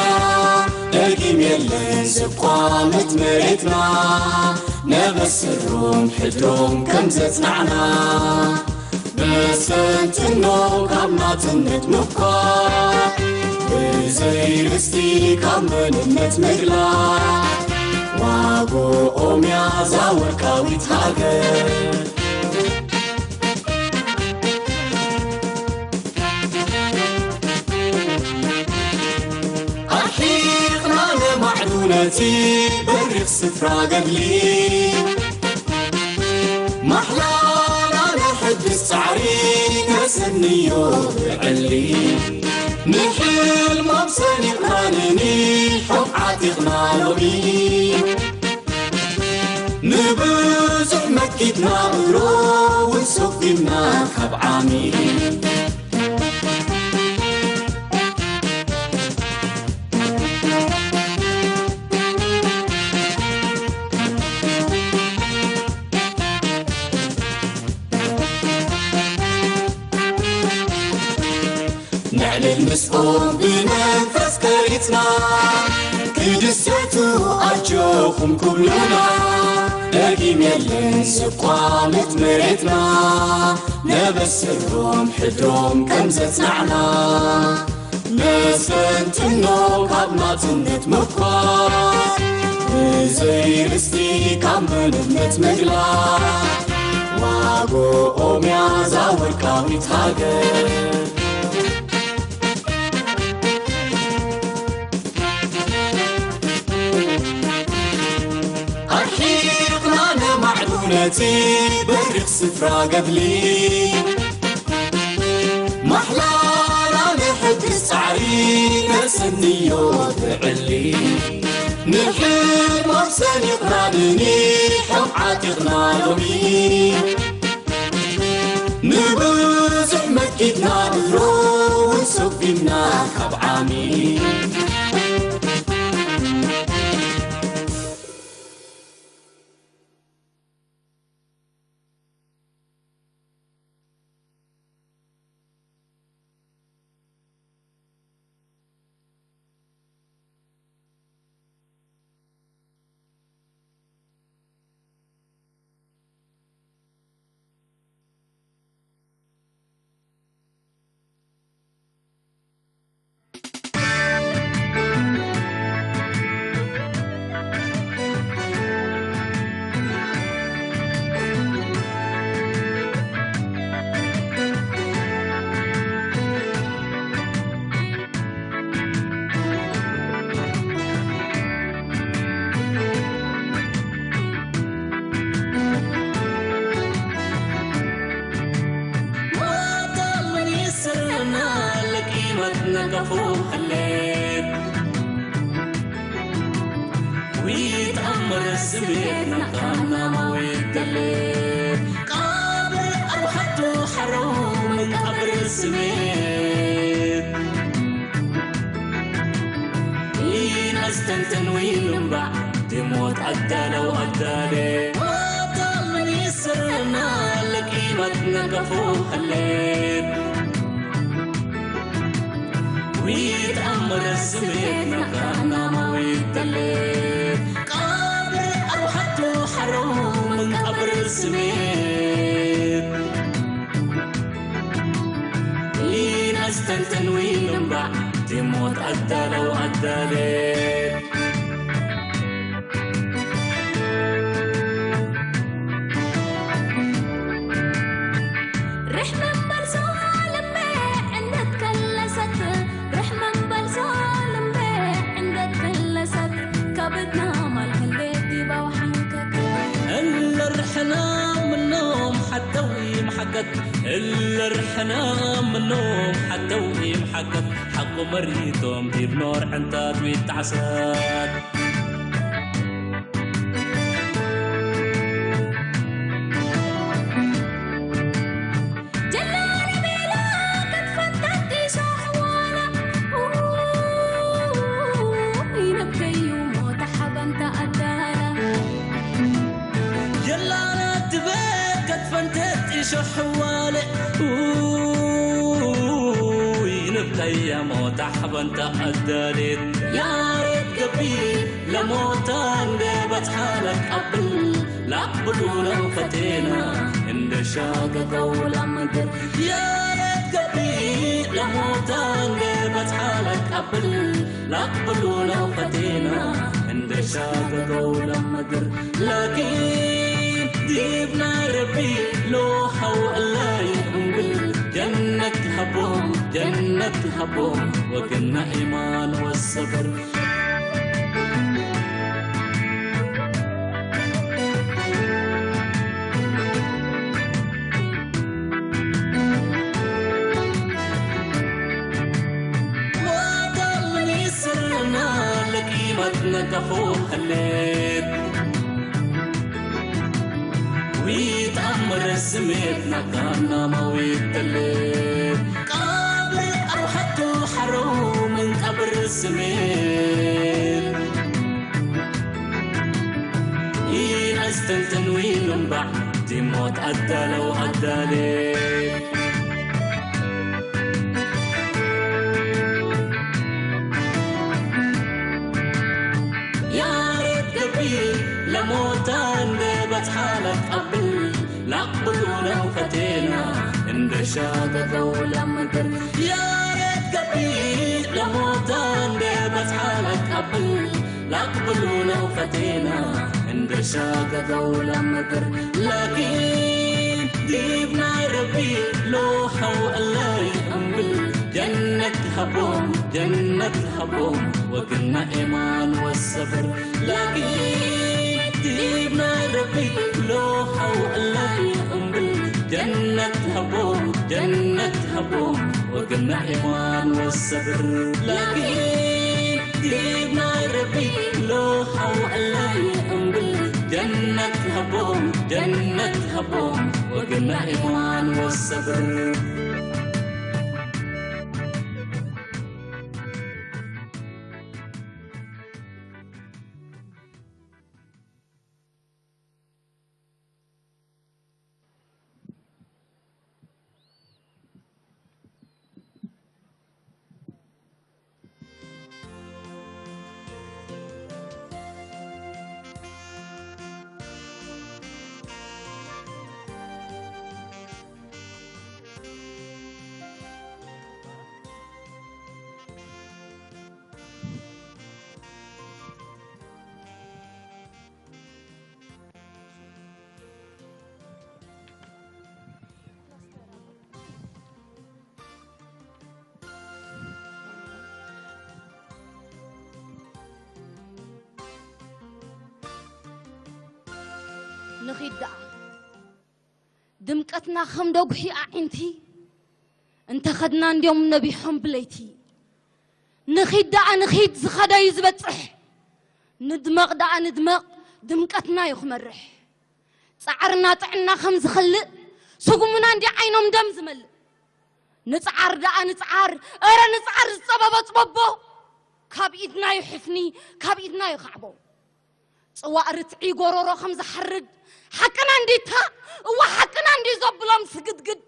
ደጊም የለን ዘቋምት መሬትና። ነበስሮም ሕድሮም ከም ዘጽናዕና፣ መስተንትኖ ካብ ናጽነት ምኳ፣ ብዘይ ርስቲ ካብ መንነት ምግላዕ፣ ዋጎኦም እያ እዛ ወርቃዊት ሃገር። ኣርሒቕና ነማዕዱ ነቲ በሪኽ ስፍራ ገድሊ፣ ማሕላና ነሐድስ ጻዕሪ ነሰንዮ ብዕሊ። ንሕልሞም ሰኒቕና ንኒሖም ዓጢቕና ሎሚ፣ ንብዙሕ መኪትና እግሮ እውን ሰጒምና ካብ ዓሚ። ነዕልል ምስኦም ብመንፈስ ቀሪጽና፣ ክድሰቱ ኣጆኹም ክብሉና። ደጊም የለን ዘቋምት መሬትና፣ ነበስሮም ሕድሮም ከም ዘጽናዕና። መስተንትኖ ካብ ናጽነት ምኳር፣ ብዘይ ርስቲ ካብ መንነት ምግላል፣ ዋጎኦም እያ እዛ ወርቃዊት ሃገር። ኣርሒቕና ነማዕዱ ነቲ በሪኽ ስፍራ ገድሊ፣ ማሕላ ሰንዮ ትዕሊ ንሕማም ሰኒቕና ንኒሖም ዓጢቕና ሎሚ ንብዙሕ መኪትና ድሮ እውን ሰጉምና ካብ ዓሚ። ማታ ምን ይስርና ለቂመት ነቀፉ ኸሌት ዊት ኣምር ስሜት ነካና ማዊት ደሌት ቃብር ኣርባሕቱ ሓረው ምን ቀብር ስሜት ኢን ኣስተንተን ወይ ልምባዕ ድሞት ኣዳለው ኣዳሌ ማታ ምን ይስርና ለቂመት ነቀፉ ኸሌት ዊት ኣምር ስሜት ነካና ማዊት ደሌት ቃብር ኣርባሕቱ ሓረው ምን ቀብር ስሜት ኢን ኣስተንተን ወይ ልምባዕ ድሞት ኣዳለው ኣዳሌት ርሕመን በልሶ ልምቤ ዕንደት ከለሰት ርሕመን በልሶ ልምቤ ዕንደት ከለሰት ከብድና ማልክሌት ዲባው ሓንከት እልርሕና ምኖም ሓተው ይምሓከት እልርሕና ምኖም ሓተው ይምሓከት ሓቁ መሪቶም ዲብ ኖር ዕንታት ዊጣዕሰት የላና ትበከት ፈንተት ጢሾ ሕዋለ ንብተየ ሞታ ሓበንታ ኣዳሌት ያሬት ገቢ ለሞታ እንደ በጽሓ ለቃብል ላቅብሉ ነው ፈቴና እንደ ሻገተው ለምድር ያሬት ገቢ ለሞታ እንደ በጽሓ ለቃብል ላቅብሉ ነው ፈቴና እንደ ሻገተው ለምድር ላኪን ዲብና ረቢ ሎሃው ኣላይ እምብል ጀነት ሃቦም ጀነት ሃቦም ወግና ኢማን ወሰብር ሞታ ምን ይስርና ለቂመት ነቀፎ ኸሌት ዊት ኣምር ስሜት ናካና ማዊት ተሌት ቃብር ኣርሓቱ ሓረው ምን ቀብር ስሜት ኢን ኣስተንተን ዊን እምባዕ ዲሞት ኣዳለው ኣዳሌ ያሬድ ገቢ ለሞታ እንደ በጽሓ ለቀብል ላቅብሉ ነው ፈቴና እንደ ሻገተው ለምድር ያሬድ ገቢ ለሞታ እንደ በጽሓ ለቀብል ላቅብሉ ነው ፈቴና እንደ ሻገተው ለምድር ላኪን ዲብ ናይ ረቢ ሎሃው ኣላይ እምብል ጀነት ሃቦም ጀነት ሃቦም ወግና ኤማን ወሰብር ላኪን ዲብ ናይ ረቢ ሎሃው ኣላይ እምብል ጀነት ሃቦም ጀነት ሃቦም ግና ኢማን ወሰብር ላኪን ዲብ ናይ ረቢ ሎኻው ዕላይ እምብል ጀነት ሃቦም ጀነት ሃቦም ወግና ኢማን ወሰብር። ንኺድ ደኣ ድምቀትና ከም ደጉሒ ኣዒንቲ እንተኸድና እንድዮም ነቢሖም ብለይቲ። ንኺድ ደኣ ንኺድ ዝኸደዩ ዝበጽሕ ንድመቕ ደኣ ንድመቕ ድምቀትና እዩ ክመርሕ። ጻዕርና ጥዕና ከም ዝኸልእ ስጉምና እንዲ ዓይኖም ደም ዝመልእ። ንጽዓር ደኣ ንጽዓር፣ እረ ንጽዓር ዝጸበቦ ጽበቦ ካብ ኢድና እዩ ሕፍኒ ካብ ኢድና እዩ ካዕቦ። ጽዋእ ርትዒ ጎሮሮ ከም ዝሓርድ ሓቅና እንዲታ እዋ ሓቅና እንዲ ዘብሎም ስግድግድ።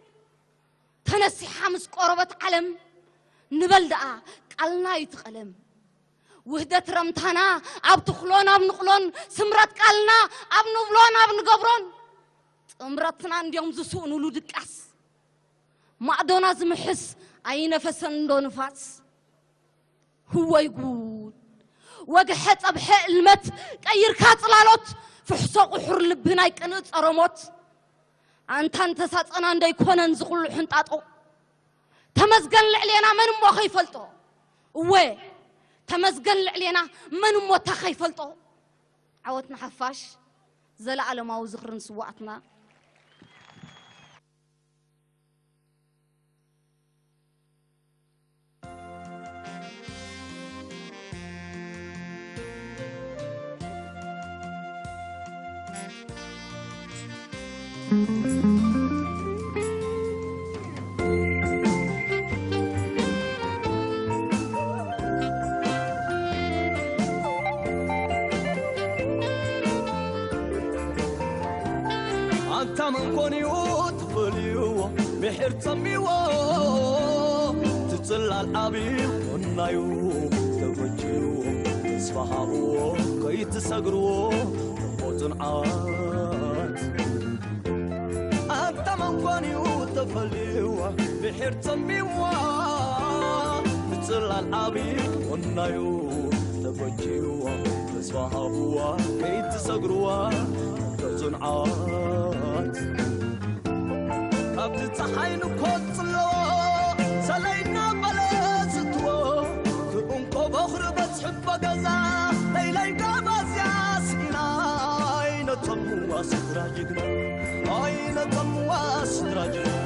ተነሲሓ ምስ ቆረበት ዓለም ንበል ደኣ ቃልና እዩ እቲ ቀለም። ውህደት ረምታና ኣብ ትኽሎን ኣብ ንቕሎን ስምረት ቃልና ኣብ ንብሎን ኣብ ንገብሮን ጥምረትና እንድዮም ዝስእኑሉ ድቃስ። ማዕዶና ዝምሕስ ኣይነፈሰን እንዶ ንፋስ። ህወይ ጉድ ወግሐ ጸብሐ እልመት ቀይርካ ጽላሎት ፍሕሶ ቁሑር ልቢ ናይ ቅንእ ጸረሞት ኣንታ እንተሳጸና እንደይኮነን ዝኹሉ ሕንጣጦ ተመስገን ልዕሌና መን እሞ ከይፈልጦ እወ ተመስገን ልዕሌና መን እሞ እታ ከይፈልጦ ዓወት ንሓፋሽ ዘለኣለማዊ ዝኽሪ ንስዋኣትና። ኣንታ መን ኮን እዩ ትፈልይዎ ምሕር ጸሚዎ ትጽላል ዓብዩ ኾናዩ ተበጅዎ ተስፋ ሃብዎ ከይትሰግርዎ እሞ ጽንዓት ኣንታ መን ኮን እዩ ተፈልይዎ ምሕር ጸሚዎ ትጽላል ዓብዩ ኾናዩ ተበጅዎ ተስፋ ሃብዋ ከይትሰግርዋ እሞ ጽንዓት ካብቲ ጸሓይ ንኮጽሎ ሰለይና በለጽትዎ ትእንቆ በኽሪ በጽሕቦ ገዛ ለይለይ ጋባዝያ ስኢና ኣይነጸምዋ ስድራ ጅግና ኣይነጸምዋ ስድራ ጅግና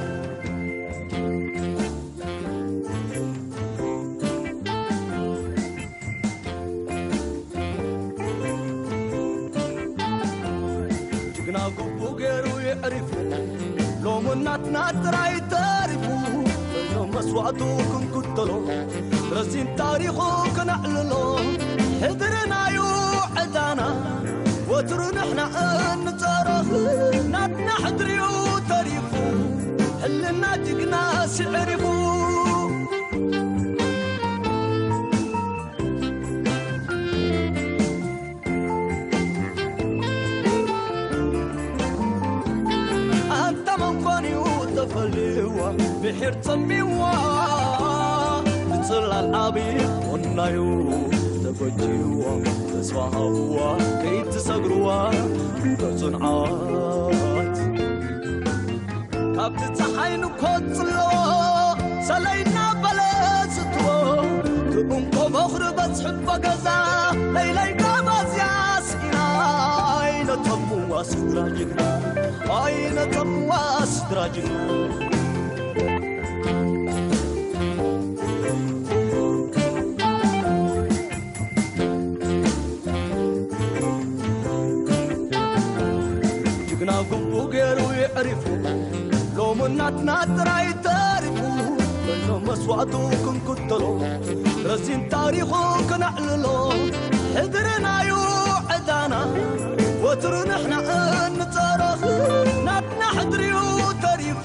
ጅግና ጉቡ ገይሩ የዕሪፉ ሎሙ ናትና ጥራይ ተሪፉ ሎም መስዋዕቱ ክንክተሎ ረዚን ታሪኹ ክነዕልሎ ሕድርናዩ ዕዳና ወትሩ ንሕና እንጸረፍ ናትና ሕድርዩ ተሪፉ ሕልና ጅግና ስዕሪፉ ኣንታ መን ኮን እዩ ተፈልዋ ምሒር ጸሚዋ ብጽላል ዓቢ ወናዩ ተበጅዋ ተስፋ ሃብዋ ከይትሰግርዋ በጽንዓት ካብቲ ጸሓይ ንኮጽሎ ሰለይና በለ ዝትዎ ክእንኮ በኽሪ በጽሕቦ ገዛ ለይለይ ጋባዝያ ስኢና ኣይነተምዋ ስድራ ጅግና ኣይነተምዋ ስድራ ጅግና ናጉንቡ ገይሩ የዕሪፉ ሎሚ ናትና ጥራይ ተሪፉ። በዞም መስዋእቱ ክንክተሎ ረዚን ታሪኹ ክነዕልሎ ሕድርናዩ ዕዳና ወትሩ ንሕና እንጸረፍ ናትና ሕድርዩ ተሪፉ።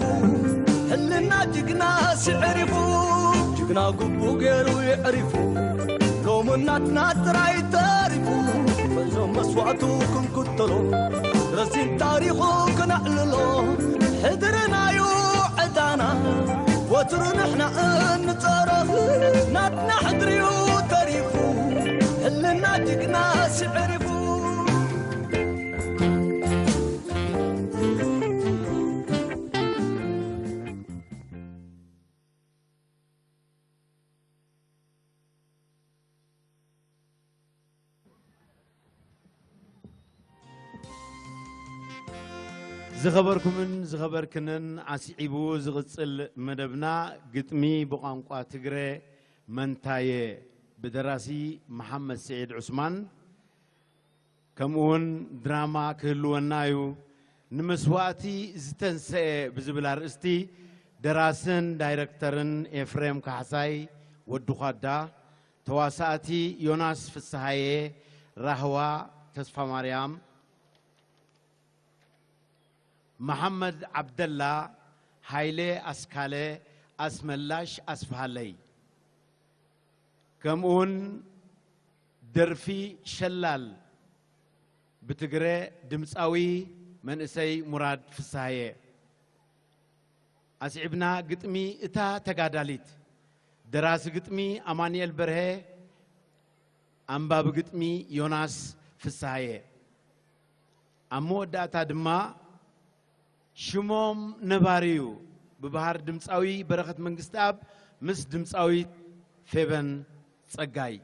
ህልና ጅግና ስዕሪፉ ጅግና ጉቡ ገይሩ የዕሪፉ ሎሚ ናትና ጥራይ ተሪፉ። በዞም መስዋእቱ ክንክተሎ ረዚን ታሪኹ ክነዕልሎ ሕድርናዩ ዕዳና ወትሩ ንሕና እንጸረፍ ናትና ሕድርዩ ተሪፉ። ህልና ጅግና ስዕሪፉ። ዝኸበርኩምን ዝኸበርክንን፣ ኣስዒቡ ዝቕጽል መደብና ግጥሚ ብቋንቋ ትግረ መንታየ፣ ብደራሲ መሓመድ ስዒድ ዑስማን፣ ከምኡውን ድራማ ክህልወና እዩ። ንመስዋእቲ ዝተንሰኤ ብዝብል ኣርእስቲ ደራስን ዳይረክተርን ኤፍሬም ካሕሳይ ወዲ ዃዳ፣ ተዋሳእቲ ዮናስ ፍስሃየ፣ ራህዋ ተስፋማርያም፣ መሓመድ ዓብደላ፣ ሃይሌ ኣስካለ፣ ኣስመላሽ ኣስፍሃለይ፣ ከምኡውን ደርፊ ሸላል ብትግረ ድምፃዊ መንእሰይ ሙራድ ፍስሃየ። ኣስዒብና ግጥሚ እታ ተጋዳሊት። ደራሲ ግጥሚ ኣማኑኤል በርሀ፣ ኣንባቢ ግጥሚ ዮናስ ፍስሃየ። ኣብ መወዳእታ ድማ ሽሞም ነባሪ እዩ ብበሃር ድምፃዊ በረኸት መንግስትኣብ ምስ ድምፃዊት ፌበን ጸጋይ።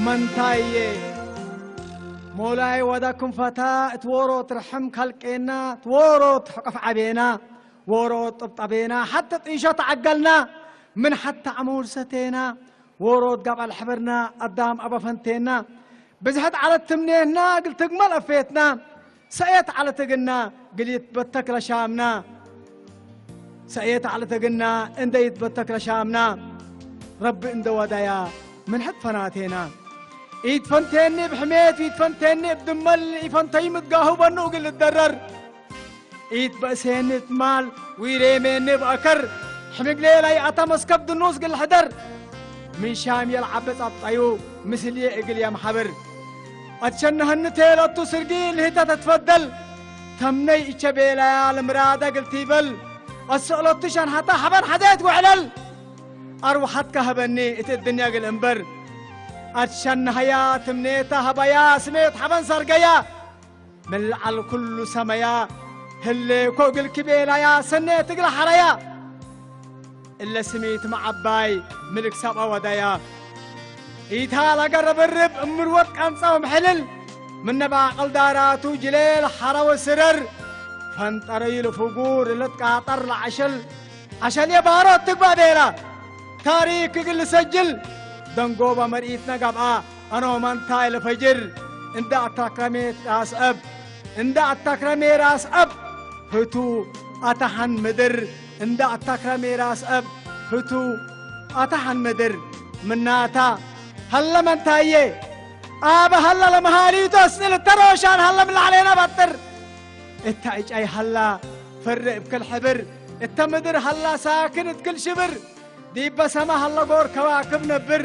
መንታየ ሞላይ ዋዳ ክንፈታ፣ እቲ ወሮ ትርሕም ካልቄና፣ እቲ ወሮ ትሕቀፍ ዓቤና፣ ወሮ ጥብጣቤና፣ ሓቲ ጥይሾ ተዓገልና፣ ምን ሓቲ ዓመውር ሰቴና፣ ወሮ ትጋብ ኣልሕበርና፣ ኣዳም ኣባፈንቴና፣ ብዝሕት ዓለት ትምኔትና፣ ግልትግመል ኣፌትና፣ ሰየት ዓለትግና፣ ግሊት በተክለ ሻምና፣ ሰየት ዓለትግና፣ እንደይት በተክለ ሻምና፣ ረቢ እንደ ወዳያ፣ ምን ሕት ፈናቴና። ኢትፈንቴኒ ብሕሜት፣ ኢትፈንቴኒ ብድመል፣ ኢፈንተይ ምትጋሁ በኑ እግል ልደረር። ኢትበእሴኒ ትማል፣ ዊሬሜኒ ብኣከር፣ ሕምግሌ ላይ ኣታ መስከብ ድኑስ ግል ሕደር። ምን ሻም የልዓበ ጻብጣዩ፣ ምስልየ እግል የምሓብር። ኣትሸነኸኒ ቴለቱ ስርጊ ልህተ ተትፈደል፣ ተምነይ እቸ ቤላያ ልምራደ እግል ቲበል፣ ኣሰእለቱ ሸንሓታ ሓበን ሓዘየት ውዕለል። ኣርዋሓትካ ሀበኒ እቲ እድንያ እግል እምበር፣ ኣትሸነኸያ ትምኔታ ሀበያ ስሜት ሓበን ሰርገያ። ምን ለዓል ኩሉ ሰመያ ህሌኮ እግል ክቤላያ ሰኔት እግል ሐረያ። እለ ስሚት መዓባይ ምልክ ሰብአ ወደያ። ኢታ ለገ ረብርብ እምር ወድ ቀንጻ ወምሕልል። ምነ ባቅል ዳራቱ ጅሌል ሐረ ወስረር። ፈንጠረዩ ለፍጉር ለትቃጠር ለዐሸል። ዐሸል የባሮ ትግባ ቤላ። ታሪክ እግል ልሰጅል። ደንጎባ መርኢትነ ገብአ። ኣኖ መንታይ ለፈጅር እንዳ ኣታክረሜ ራስ ኣብ፣ እንዳ ኣታክረሜ ራስ ኣብ ህቱ ኣታሓን ምድር፣ እንዳ ኣታክረሜ ራስ ኣብ ህቱ ኣታሓን ምድር ምናታ ሀለ መንታየ ኣበ ሀለ ለመሃሊቶ ስል ተሮሻን ሀለ ምላዕሌና ባጥር እታ እጫይ ሀላ ፈረ እብክል ሕብር እተ ምድር ሀላ ሳክን እትክል ሽብር ዲበ ሰማ ሀለ ጎር ከዋክብ ነብር።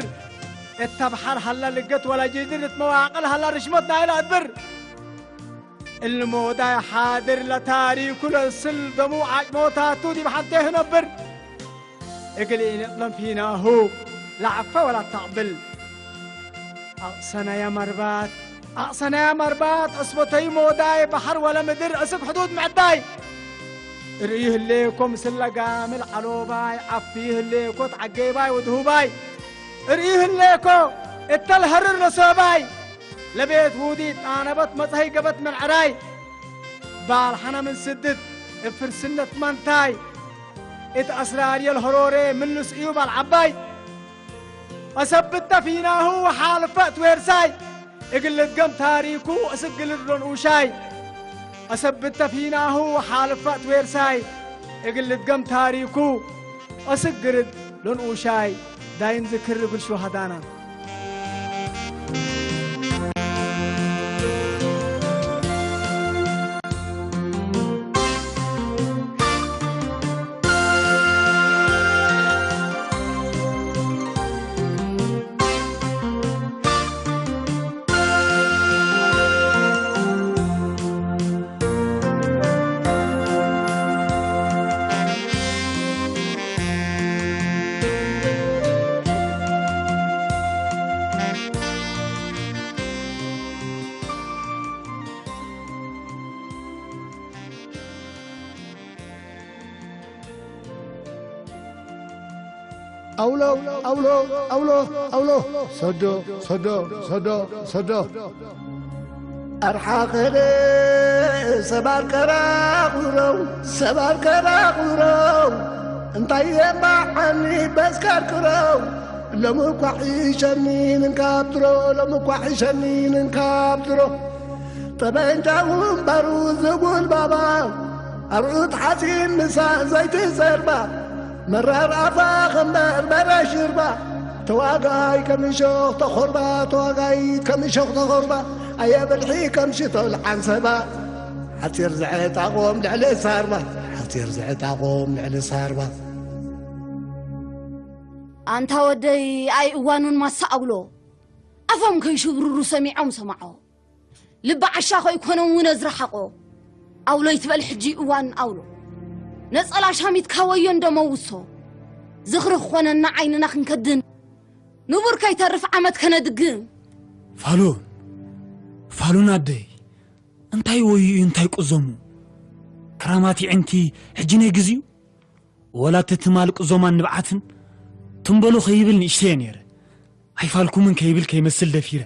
እተ በሐር ሀለ ልገት ወለ ጅድር እት መዋቅል ሀለ ርሽመት ናይለ እድብር። እልሞዳይ ሓድር ለታሪኩ ለስል ደሙ ዓጭሞታቱ ዲብ ሐንቴህ ነብር። እግል ኢንጥለም ፊናሁ ላዕፈ ወላ ታቕብል። ኣቕሰናያ ማርባት፣ ኣቕሰናያ ማርባት፣ ኣስቦተይ መወዳይ፣ ባሕር ወለ ምድር፣ እስክ ሕዱድ ምዕዳይ። ርእዩ ህሌኮ ምስለ ጋምል ዓሎባይ፣ ዓፊ ህሌኮ ተዓጌባይ ወድሁባይ። ርእዩ ህሌኮ እተልሀርር ለሶባይ። ለቤት ውዲ ጣነበ ትመጽሀይ ገበት ምንዕራይ። ባል ሐና ምን ስድት እብ ፍርስነት ማንታይ። እት አስራር የልሆሮሬ ምልስ እዩ ባል ዐባይ። አሰብተ ፊናሁ ሐልፈ እት ዌርሳይ። እግል ልድገም ታሪኩ እስግልድ ሎንኡሻይ። አሰብተ ፊናሁ ሐልፈ እት ዌርሳይ። እግል ልድገም ታሪኩ እስግርድ ሎንኡሻይ። ዳይን ዝክር እግል ሹሃዳና። ኣውሎ፣ ኣውሎ፣ ኣውሎ፣ ኣውሎ፣ ሰዶ፣ ሰዶ፣ ሰዶ፣ ሰዶ። ኣርሓ ከደ ሰብ ኣርከባ ቁረው፣ ሰብ ኣርከባ ቁረው። እንታይ የማዓኒ በስካር ክረው። ሎሚ እኳ ሒሸኒ ንንካብ ድሮ፣ ሎሚ እኳ ሒሸኒ ንንካብ ድሮ። ጠበንጃ ውንበሩ ዝጉልባባ፣ ኣርዑት ሓጺን ምሳ ዘይቲ ዘርባ፣ መራር ኣፋ ኸምበር በረ ሽርባ፣ ተዋጋይ ከም እሾኽ ተኾርባ፣ ተዋጋይ ከም እሾኽ ተኾርባ፣ ኣየ ብልሒ ከም ሽቶል ዓንሰባ፣ ሓጺር ዝዕጣቖም ልዕሊ ሳርባ፣ ሓጺር ዝዕጣቖም ልዕሊ ሳርባ። ኣንታ ወደይ፣ ኣይ እዋኑን ማሳ ኣውሎ፣ ኣፎም ከይሽብሩሩ ሰሚዖም ሰማዖ። ልቢ ዓሻ ከይኮነ እውን ዝረሓቆ። ኣውሎ ይትበል ሕጂ እዋን ኣውሎ። ነጸላ ሻሚትካ ወዮ እንዶ መውሶ። ዝኽሪ ክኾነና ዓይንና ክንከድን። ንቡር ከይተርፍ ዓመት ከነድግም። ፋሉን፣ ፋሉን ኣደይ፣ እንታይ ወዩ እዩ እንታይ ቁዘሙ? ክራማት ይዕንቲ ሕጂ ናይ ግዚኡ? ወላ እቲ ትማል ቅዞማን ንብዓትን ትም በሉ ከይብል ንእሽተየ ነይረ። ኣይፋልኩምን ከይብል ከይመስል ደፊረ።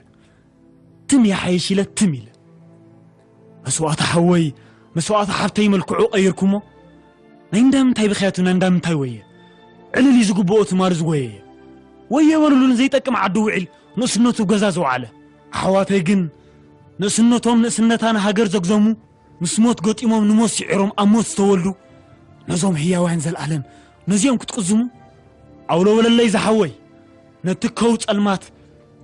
ትም ይሓይሽ ኢለ ትም ኢለ። መስዋእቲ ሓወይ፣ መስዋእቲ ሓብተይ መልክዑ ቀይርኩሞ። ናይ እንዳምንታይ ብኽያቱ ናይ እንዳምንታይ ወየ? ዕልል እዩ ዝግብኦ ትማል ዝጎየየ። ወየ በሉሉ ንዘይጠቅም ዓዲ ውዒል ንእስነቱ ገዛ ዝወዓለ። ኣሕዋተይ ግን ንእስነቶም ንእስነታ ንሃገር ዘግዘሙ ምስ ሞት ገጢሞም ንሞት ስዒሮም ኣብ ሞት ዝተወልዱ፣ ነዞም ህያውያን ዘልኣለም ነዚኦም ክትቅዝሙ? ኣውሎ በለለይ ዝሓወይ፣ ነቲ ከው ጸልማት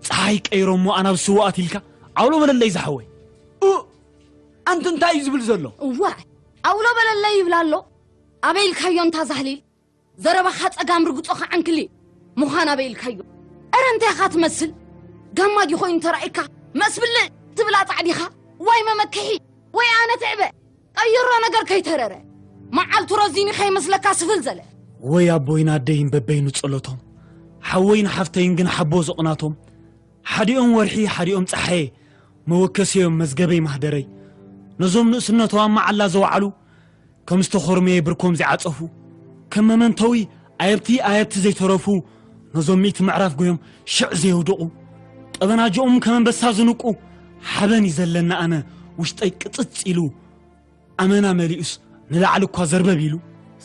ጸሓይ ቀይሮሞ ኣናብስ ስውኣት ኢልካ፣ ኣውሎ በለለይ ዝሓወይ። ኡ፣ ኣንቲ እንታይ እዩ ዝብል ዘሎ? እዋይ፣ ኣውሎ በለለይ ይብል ኣሎ። ኣበይ ኢልካዮ እንታ ዛህሊል? ዘረባኻ ጸጋም ርግጾኻ ዓንክሊ ምዃን ኣበይ ኢልካዮ? እረ እንታይ ኢኻ ትመስል? ጋማ ድዩ ኮይኑ ተራእይካ? መስብልዕ ትብላ ጻዕዲኻ? ዋይ መመክሒ! ወይ ኣነ ትዕበ! ቀይሮ ነገር ከይተረረ። መዓልቱ ረዚኑ ከይመስለካ ስፍል ዘለ። ወይ ኣቦይን ኣደይን በበይኑ ጸሎቶም፣ ሓወይን ሓፍተይን ግን ሓቦ ዘቕናቶም። ሓዲኦም ወርሒ፣ ሓዲኦም ጸሓየ፣ መወከሲዮም መዝገበይ ማህደረይ። ነዞም ንእስነቶም ኣብ መዓላ ዘወዓሉ፣ ከም ዝተኾርመየ ብርኮም ዝዓጸፉ፣ ከም መመንተዊ ኣየብቲ ኣየብቲ ዘይተረፉ፣ ነዞም ሚእቲ ምዕራፍ ጎዮም ሽዕ ዘየውደቑ፣ ጠበናጅኦም ከም ኣንበሳ ዝንቁ፣ ሓበን እዩ ዘለኒ ኣነ ውሽጠይ ቅጽጽ ኢሉ፣ ኣመና መሊኡስ ንላዕሊ እኳ ዘርበብ ኢሉ።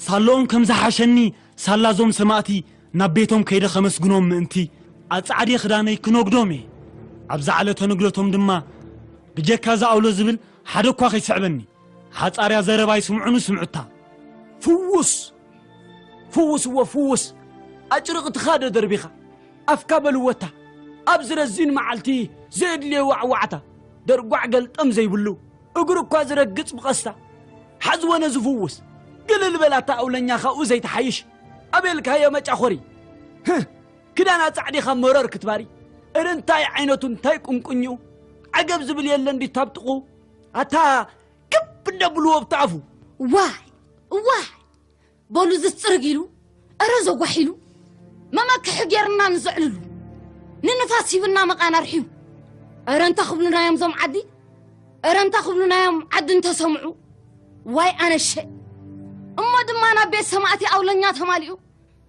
ሳለኦም ከም ዝሓሸኒ ሳላዞም ሰማእቲ ናብ ቤቶም ከይደ ከመስግኖም ምእንቲ፣ ኣጻዕድየ ክዳነይ ክነግዶም እየ። ኣብዛ ዕለተ ንግደቶም ድማ ብጀካ ዝኣውሎ ዝብል ሓደ እኳ ከይስዕበኒ። ሓጻርያ ዘረባይ ስምዑኒ ስምዑታ። ፍዉስ! ፍዉስ እወ ፍዉስ! ኣጭርቕትኻ ዶ ደርቢኻ? ኣፍካ በልወታ። ኣብዚ ረዚን መዓልቲ ዘየድልዮ ዋዕዋዕታ፣ ደርጓዕ ገልጠም ዘይብሉ፣ እግሩ እኳ ዝረግጽ ብቐስታ። ሓዝወ ነዚ ፍዉስ፣ ግልል በላታ ኣውለኛ ካብኡ ዘይትሓይሽ። ኣበይ ኢልካዮ መጫኾሪ? ህህ! ክዳና ጻዕዲኻ መረር ክትባሪ። እረ እንታይ ዓይነቱ እንታይ ቁንቁኝኡ? ዓገብ ዝብል የለን ድዩ ታብጥቑ? ኣታ ክብ እንደብልዎ ብታኣፉ። ዋይ! ዋይ! በሉ ዝጽርግ ኢሉ፣ እረ ዘጓሕ ኢሉ። መመክሒ ጌርና ንዘዕልሉ፣ ንንፋስ ሂብና መቓን ኣርሕዩ። እረ እንታ ክብሉና እዮም ዞም ዓዲ፣ እረ እንታ ክብሉና እዮም ዓዲ እንተሰምዑ። ዋይ ኣነሸ። እሞ ድማ ናብ ቤት ሰማእቲ ኣውለኛ ተማሊኡ።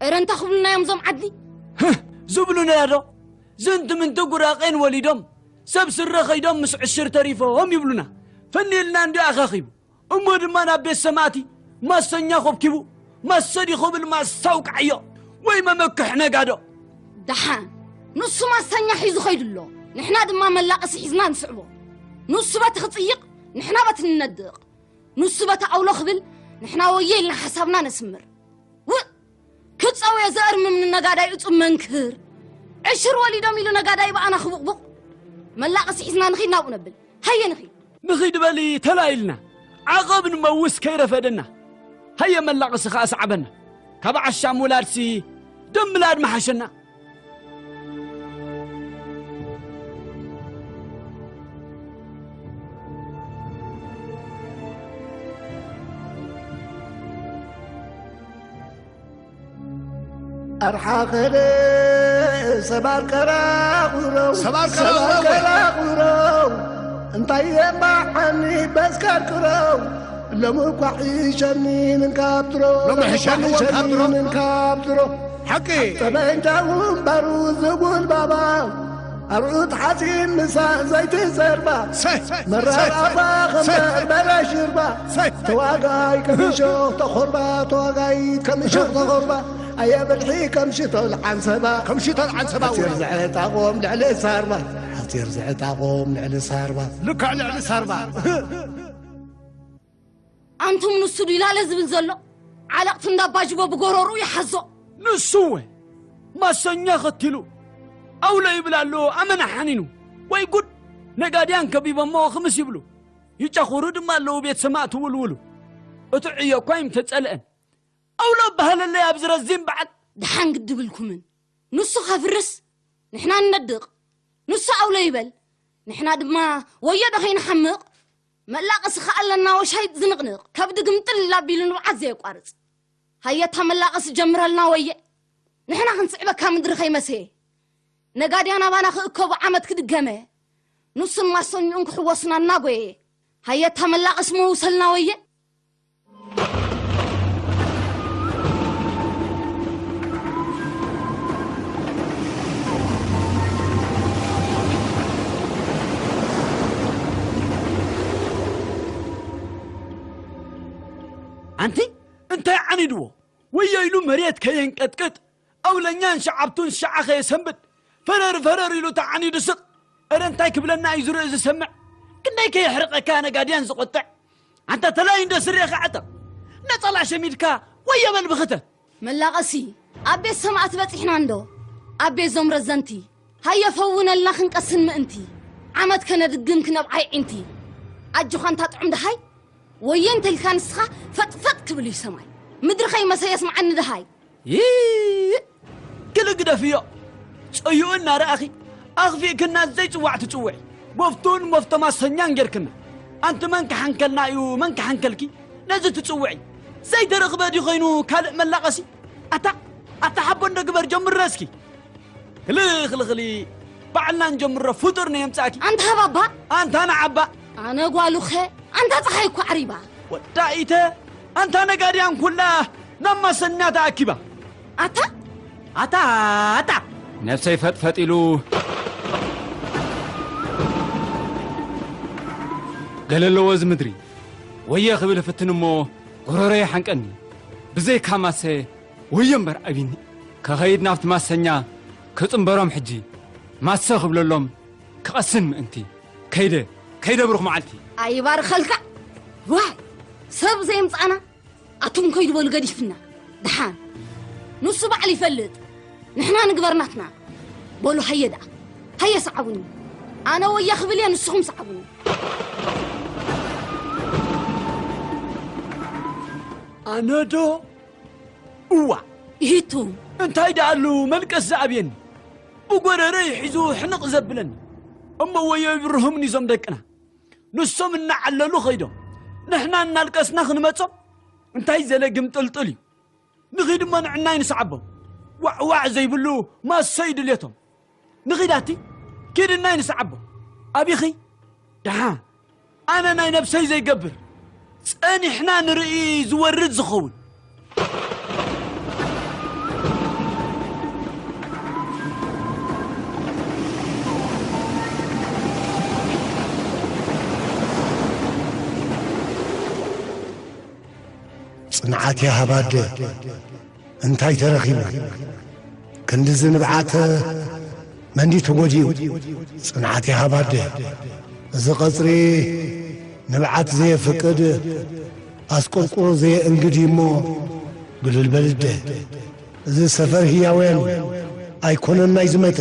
እረ እንታ ክብሉና እዮም ዞም ዓዲ። ህህ፣ ዝብሉና ዶ? ዝንቲ ምንቲ ጉራቄን ወሊዶም፣ ሰብ ስረ ኸይዶም ምስ ዕሽር ተሪፎም ይብሉና። ፈኒልና እንዲ ኣኻኺቡ። እሞ ድማ ናብ ቤት ሰማእቲ ማሰኛ ኾብኪቡ፣ ማሰ ዲ ኾብል ማሳው ቃዕዮ ወይ መመክሕ ነጋዶ። ደሓን፣ ንሱ ማሰኛ ሒዙ ኸይዱ ኣሎ። ንሕና ድማ መላቐሲ ሒዝና ንስዕቦ። ንሱ በቲ ክጽይቕ፣ ንሕና በቲ ንነድቕ። ንሱ በቲ ኣውሎ ክብል፣ ንሕና ወየ ኢልና ሓሳብና ነስምር። ውእ! ክጸውዮ ዘእርምም ንነጋዳይ እጹብ መንክር። ዕሽር ወሊዶም ኢሉ ነጋዳይ ብኣና ክቡቕቡቕ። መላቐሲ ሒዝና ንኺድ ናብኡ ነብል። ሃየ ንኺድ። ንኺድ በሊ ተላኢልና። ዓቐብ ንመውስ ከይረፈደና። ሃየ መላቐሲ ኸኣ ሰዓበና። ካብ ዓሻ ምውላድሲ ደም ምላድ ምሓሸና። ኣርሓኸለ ሰባር ቀራቑረው ሰባር ቀራቑረው ሰባር ቀራቑረው እንታይ የማዓኒ በስካር ቅረው ሎሚ እኳ ሒሸኒ ምንካብ ድሮ ሎሚ ሒሸኒ ምንካብ ድሮ ምንካብ ድሮ ሓቂ ጠበንጃ ውንበሩ ዝጉልባባ ኣርዑት ሓፂን ምሳእ ዘይትዘርባ መራር ኣፋ ኸምበር በረ ሽርባ ተዋጋይ ከምሾኽ ተኾርባ ተዋጋይት ከምሾኽ ተኾርባ ኣየ ብልሒ ከምሽቶ ልዓንሰባ ከምሽቶ ልዓንሰባ ሓፂር ዝዕጣቖም ልዕሊ ሳርባ ሓፂር ዝዕጣቖም ልዕሊ ሳርባ ልክዕ ልዕሊ ሳርባ ኣንቱም ንሱ ድዩ ላለ ዝብል ዘሎ? ዓለቕቲ እንዳ ኣባጅቦ ብጎረርኡ ይሓዞ። ንሱ እወ ማሰኛ ኸቲሉ ኣውሎ ይብል ኣሎ ኣመና ሓኒኑ። ወይ ጉድ! ነጋድያን ከቢቦሞ ኽምስ ይብሉ። ይጨኹሩ ድማ ኣለዉ ቤት ሰማእቲ ውልውሉ። እቲ ዕዮ እኳ ይምተጸልአን። ኣውሎ በሃለለይ ኣብዚ ረዚን በዓል። ደሓን ግዲ ብልኩምን። ንሱ ኸፍርስ ንሕና ንነድቕ። ንሱ ኣውሎ ይበል ንሕና ድማ ወዮ ዶ ኸይንሓምቕ። መላቐሲ ኸኣ ኣለና ወሻይጥ ዝንቕንቕ ከብዲ ግምጥል ኣቢሉ ንብዓት ዘየቋርጽ። ሃየታ መላቐሲ ጀምረልና ወየ። ንሕና ክንስዕበካ ምድሪ ኸይመሰየ። ነጋድያን ኣባና ክእከቡ ዓመት ክድገመ። ንሱን ማሰኝኡን ክሕወሱና እናጎየ። ሃየታ መላቐሲ መውሰልና ወየ። ኣንቲ እንታይ ዓኒድዎ? ወዮ ኢሉ መሬት ከየንቀጥቅጥ ኣውለኛን ሸዓብቱን ሸዓ ከየሰንብድ ፈረር ፈረር ኢሉ ተዓኒዱ ስቕ። እረ እንታይ ክብለና እዩ ዝርኢ ዝሰምዕ? ክንደይ ከየሕርቐካ ነጋድያን ዝቖጥዕ? ኣንታ ተላይ እንዶ ስሬኻ ዕጠቕ። ነጸላ ሸሚድካ ወዮ በል ብኽተት። መላቐሲ ኣብ ቤት ሰማእት በጺሕና እንዶ ኣብ ቤት ዞም ረዘንቲ ሃየ ፈውነልና ክንቀስን ምእንቲ ዓመት ከነድግም ክነብዓይ ዒንቲ ኣጆኻ እንታ ጥዑም ደሃይ ወየ እንተልካ ንስኻ ፈጥፈጥ ክብል እዩ ሰማይ ምድሪ ከይመሰ የስምዓኒ ደሃይ። ይእ! ክልግደፍዮ ጸዩኡ እናረኣኺ ኣኽፊእክና ዘይጽዋዕ ትጽውዒ። ጎፍቱን መፍቶ ማሰኛን ጌርክና። ኣንቲ መን ክሓንከልና እዩ መን ክሓንከልኪ ነዚ ትጽውዒ? ዘይተረኽበ ድዩ ኾይኑ ካልእ መላቐሲ? ኣታ ኣታ ሓቦ እንዶ ግበር ጀምረ እስኪ። ክልኽልኽሊ ባዕልና ንጀምሮ ፍጡር ነየምጻእኪ። ኣንታ ሃባባ! ኣንታ ንዓባ! ኣነ ጓሉኸ ኣንታ ጸሓይ እኮ ዓሪባ። ወዳኢተ ኣንታ ነጋድያን ኩላ ናብ ማሰኛ ተኣኪባ። ኣታ ኣታ ኣታ ነብሰይ ፈጥፈጥ ኢሉ ገለ ኣለዎ እዚ ምድሪ ወየ ክብል እፍትን እሞ ጎረሮ ይሓንቀኒ ብዘይካ ማሰ ወዮ እምበር ኣቢኒ ከኸይድ ናብቲ ማሰኛ ክጽንበሮም ሕጂ ማሰ ክብለሎም ክቐስን ምእንቲ ከይደ ከይደ ብሩኽ መዓልቲ ኣይባርኸልካ ዋይ ሰብ ዘየምጻና ኣቱም ከይዱ በሉ ገዲፍና ደሓን ንሱ ባዕሉ ይፈልጥ ንሕና ንግበር ናትና በሉ ሃየ ደኣ ሃየ ሰዓቡኒ ኣነ ወያ ክብል እየ ንስኹም ሰዓቡኒ ኣነዶ እዋ ይህቱ እንታይ ደኣሉ መልቀስ ዝኣብየኒ ብጎረረይ ሒዙ ሕንቕ ዘብለኒ እሞ ወዮ ይብርሁምኒ እዞም ደቅና ንሶም እናዓለሉ ኸይዶም ንሕና እናልቀስና ክንመጾም እንታይ ዘለ ግምጥልጥል እዩ ንኺድ እሞ ንዕናይ ንስዓቦም ዋዕ ዋዕ ዘይብሉ ማሰይ ድሌቶም። ንኺዳቲ ኪድናይ ንስዓቦ። ኣቢኺ ደሓ ኣነ ናይ ነብሰይ ዘይገብር ጸኒሕና ንርኢ ዝወርድ ዝኸውን። ጽንዓት ይሃባ ኣደ። እንታይ ተረኺቡ? ክንድዚ ንብዓት መንዲ ተጎዲኡ? ጽንዓት ይሃባ ኣደ። እዚ ቐጽሪ ንብዓት ዘየፍቅድ፣ ኣስቆርቁሮ ዘየእንግድ እዩ እሞ፣ ግልል በል ኣደ። እዚ ሰፈር ህያውያን ኣይኮነን ናይ ዝመተ፣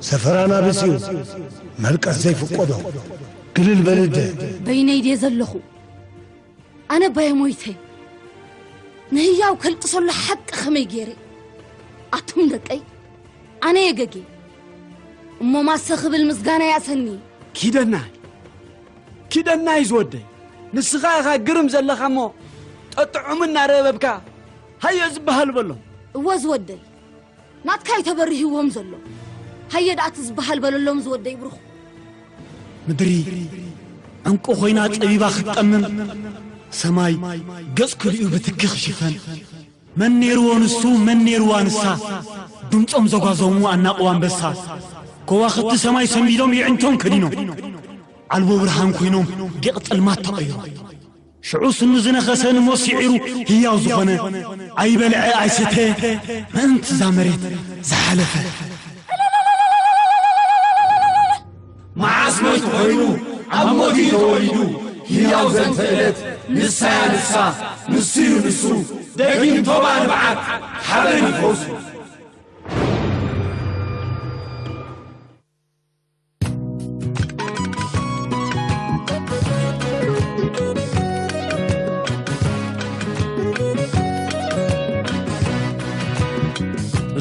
ሰፈር ኣናብስ እዩ፣ መልቀስ ዘይፍቀዶ። ግልል በል ኣደ። በይነይ ድየ ዘለኹ? ኣነ ባየ ሞይተ ንህያው ከልቅሰሉ ሓቂ ከመይ ገይረ? ኣቱም ደቀይ፣ ኣነ የገጌ እሞ ማሰ ክብል ምስጋና ያሰኒ። ኪደናይ ኪደናይ ዝወደይ፣ ንስኻ ኢኻ ግርም ዘለኻ እሞ ጠጥዑም እናረበብካ ሃየ ዝበሃል በሎም። እወ ዝወደይ ናትካ እዩ ተበሪህዎም ዘሎ። ሃየ ደኣ እቲ ዝበሃል በለሎም ዝወደይ ብሩኽ። ምድሪ ዕንቁ ኮይና ጸቢባ ክትጠምም፣ ሰማይ ገጽ ክልኡ ብትኪ ክሽፈን፣ መን ኔርዎ ንሱ መን ኔርዋ ንሳ፣ ድምጾም ዘጓዘሙ ኣናቕዋ ኣንበሳ፣ ከዋኽብቲ ሰማይ ሰንቢዶም የዕንቶም ከዲኖም፣ ዓልቦ ብርሃን ኮይኖም ዲቕ ጸልማት ተቐይሮም። ሽዑ ስኑ ዝነኸሰ ንሞት ስዒሩ ህያው ዝኾነ፣ ኣይበልዐ ኣይሰተ ምእንቲ እዛ መሬት ዝሓለፈ። መዓስ ሞይቱ ኮይኑ ኣብ ሞት እዩ ተወሊዱ ህያው ዘንተ እለት ንሳ እያ ንሳ ንሱ እዩ ንሱ ደጊም ቶባ ንብዓት ሓበን እዩ ፈውሱ።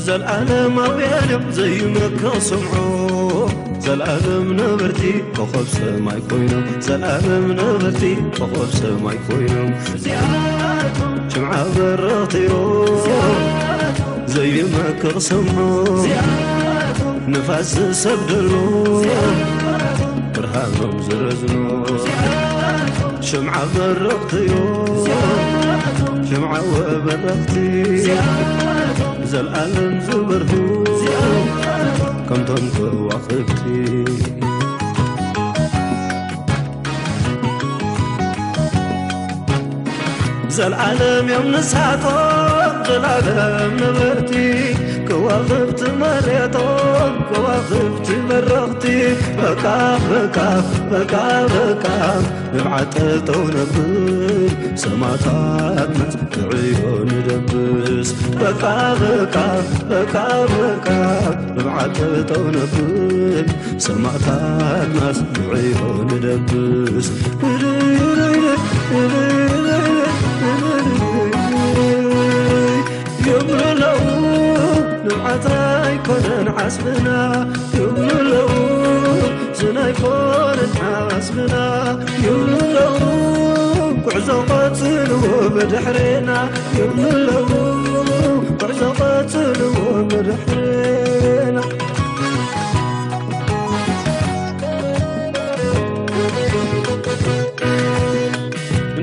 ዘልኣለማውያን እዮም ዘይመክቕ ስምዖ ዘልኣለም ነበርቲ ኮኸብ ሰማይ ኮይኖም ዘልኣለም ነበርቲ ኮኸብ ሰማይ ኮይኖም እዚኣቶም ሽምዓ በረኽቲ እዮም ዘይመክቕ ስምዖ እዚኣቶም ንፋስ ዝሰብደሉ እዚኣቶም ብርሃኖም ዝረዝኖ እዚኣቶም ሽምዓ በረኽቲ እዮም እዚኣቶም ሽምዓ ወበረኽቲ እዚኣቶም ዘልኣለም ዝበርሁ እዚኣቶም ከምቶም ከዋኽብቲ ዘልኣለም እዮም ንሳቶም ዘልኣለም ነበርቲ ከዋኽብቲ መሬቶም ከዋኽብቲ በረኽቲ በቃ በቃ በቃ በቃ ንብዓት ጠጠው ነብል ሰማእታትና ንዕዮ ንደብስ በቃ በቃ በቃ በቃ ንብዓት ጠጠው ነብል ሰማእታትናስ ንዕዮ ንደብስ ይብሉ ኣለዉ ንብዓት ኣይኮነን ዓስብና ይብሉ ኣለዉ ዝናይ ኮነን ዓስብና ይብሉ ኣለዉ ጉዕዞ ቀጽልዎ ብድሕሬና ይብሉ ኣለዉ ጉዕዞ ቀጽልዎ ብድሕሬና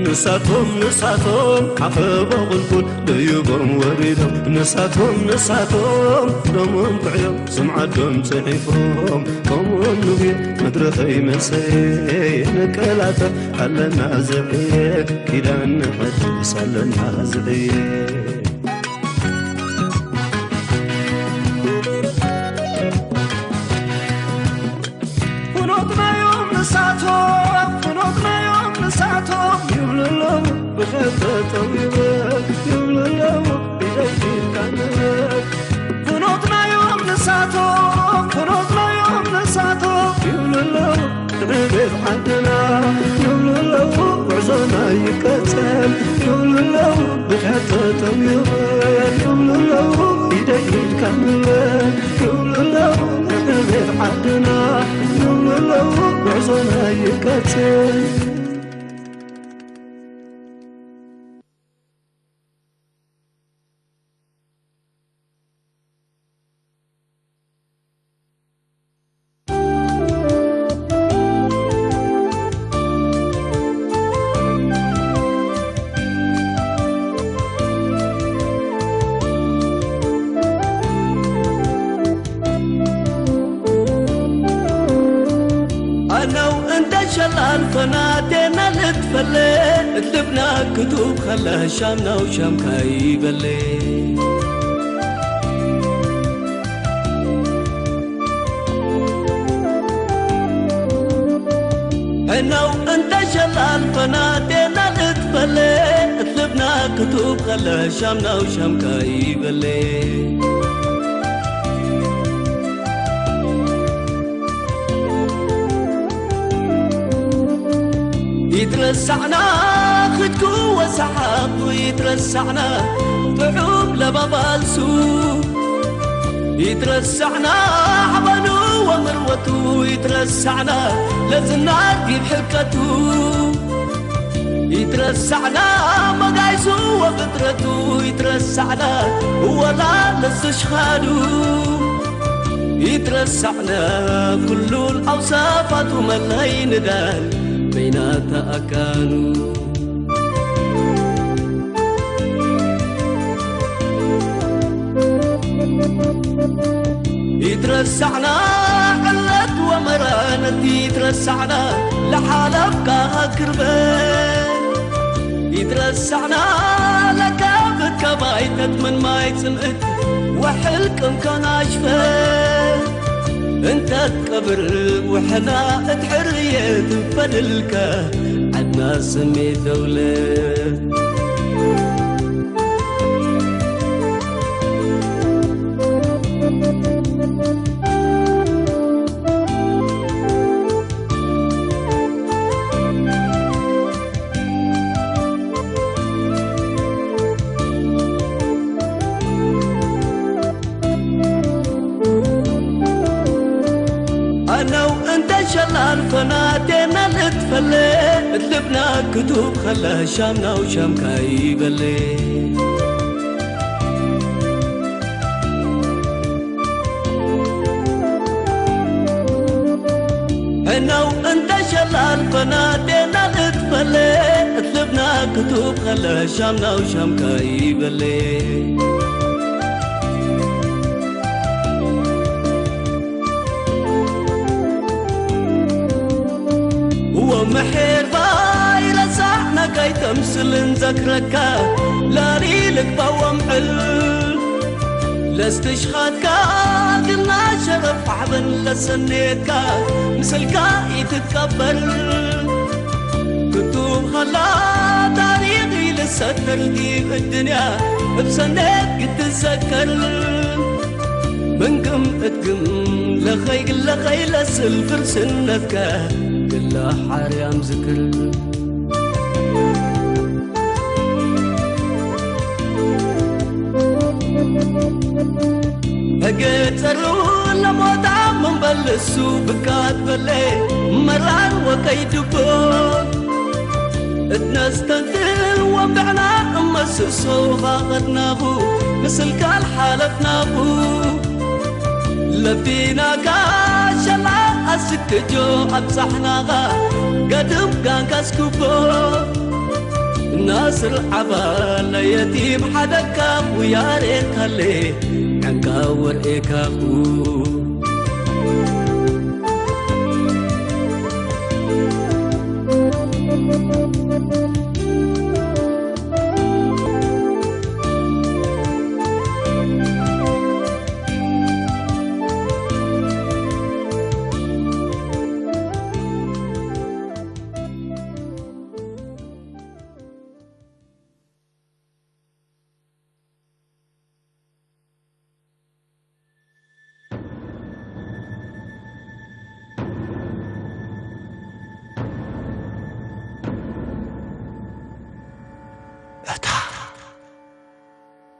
ንሳቶም ንሳቶም ዓቐባ ቁልቁል ደይቦም ወሪዶም ንሳቶም ንሳቶም ደሞም ጥዕዮም ስም ዓዶም ጽሒፎም ከምኦም ንጉየ መድረኸይ መሰየ ንቀላጠፍ ኣለና ዝዕየ ኪዳን ንሐድስ ኣለና ዝዕየ ፍኖትናዮም ንሳቶም ፍኖትናዮም ንሳቶም ይብሉ ኣለዉ ብኸተተው ይበል ይብሉ ኣለዉ ኢደይ ኪድካ ንበል ፍኖትናዮም ንሳቶም ፍኖትናዮም ንሳቶም ይብሉ ኣለዉ ንዕቤት ዓድና ይብሉ ኣለዉ ጉዕዞና ይቀጸል ይብሉ ኣለዉ ብኸተተው ይበል ይብሉ ኣለዉ ኢደይ ኪድካ ንበል ይብሉ ኣለዉ ንዕቤት ዓድና ይብሉ ኣለዉ ጉዕዞና ይቀጽል ላልፈናቴና ልትፈለ እትልብና ክቱብ ኸለ ሻምናው ሻምካይ በለ ሕነው እንተ ሸላልፈናቴና ልትፈለ እትልብና ክቱብ ኸለ ሻምናው ሻምካይ በለ ይትረሳዕና ክድኩ ወሰሓቑ ይትረሳዕና ጥዑም ለባባልሱ ይትረሳዕና ዓባኑ ወምርወቱ ይትረሳዕና ለዝናር ዲብ ሕልቀቱ ይትረሳዕና መጋይሱ ወፍጥረቱ ይትረሳዕና ወላ ለዝሽኻዱ ይትረሳዕና ኩሉን ኣውሳፋቱ መለይ ንዳል በይናታ ኣካኑ ይትረሳዕና ዕለት ወመረነት ይትረሳዕና ለሓለፍካ ክርበ ይትረሳዕና ለካብት ከባይተት ምን ማይ ጽምእት ወሕል ቅምካን ኣሽፈ እንተ ትቀብር ውሕና እትሕርየ ትንፈድልካ ዓድና ስሜት ደውለ ኣነው እንተ ሸላል ፈናቴና ልትፈለ እትልብና ክቱብ ኸለ ሻምናው ሻምካይ በለ ሕነው እንተ ሸላል ፈናቴና ልትፈለ እትልብና ክቱብ ኸለ ሻምናው ሻምካይ በለ ወምሕር ባይ ረሳዕና ካይተምስልን ዘክረካ ላሊ ልግባ ወምዕል ለስትሽኻትካ ግና ሸረፍ ዓበን ለሰኔትካ ምስልካ ይትቀበል ክቱብ ኸላ ታሪኽ ይልሰተር ዲብ እድንያ እብ ሰኔት ክትዘከር ምንግም እትግም ለኸይ ግለኸይ ለስል ፍርስነትከ ግለ ሓርያም ዝክር እገጸሩ ለሞታ መንበልሱ ብካት በለ መራር ወከይድቦ እትነስተንትን ወንብዕና እመስሶ ኻቐትናኹ ምስልካል ሓለፍናኹ ለቢናካ ሸላ ኣስክጆ ኣብጻሕናኻ ገድም ጋንካስኩቦ ናስር ዓባለ የቲም ሓደካ ውያሬካሌ ዕንካ ወርኤካኹ እታ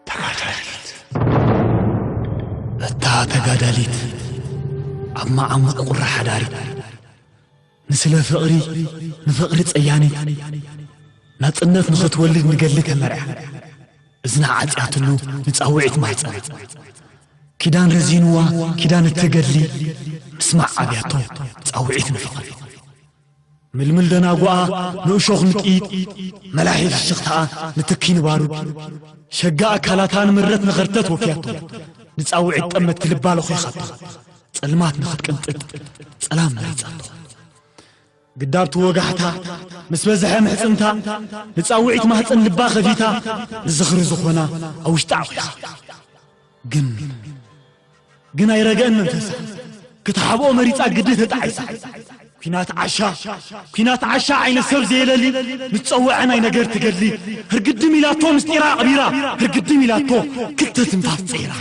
ተጋዳሊት እታ ተጋዳሊት ኣብ መዓሙቕ ቁራ ሓዳሪት ንስለ ፍቕሪ ንፍቕሪ ጸያኒት ናጽነት ንኽትወልድ ንገድሊ ተመርዓ እዝና ዓጽያትሉ ንጻውዒት ማሕጸና ኪዳን ረዚንዋ ኪዳን እትገድሊ ምስማዕ ኣብያቶ ጻውዒት ንፍቕሪ ምልምል ደናጉኣ ንእሾኽ ንጥይት መላሒ ፍሽኽታኣ ንትኪ ንባሩድ ሸጋ ኣካላታ ንምረት ነኸርተት ወፍያቶ ንጻውዒት ጠመት ክልባ ለኾይኻቶ ጸልማት ንኽትቅንጥጥ ጸላም መሪጻቶ ግዳብ ትወጋሕታ ምስ በዝሐ ምሕጽንታ፣ ንጻውዒት ማህጸን ልባ ከፊታ፣ ንዝኽሪ ዝኾና ኣብ ውሽጣ ኣቑሒኻ። ግን፣ ግን ኣይረገአን መንፈሳ፣ ክትሓብኦ መሪጻ ግዲ ተጣዒሳ። ኲናት ዓሻ፣ ኲናት ዓሻ ዓይነት ሰብ ዘየለሊ፣ ምስ ጸውዐ ናይ ነገር ትገድሊ። ህርግድም ኢላቶ ምስጢራ ኣቕቢራ፣ ህርግድም ኢላቶ ክልተ ትንፋስ ጸይራ።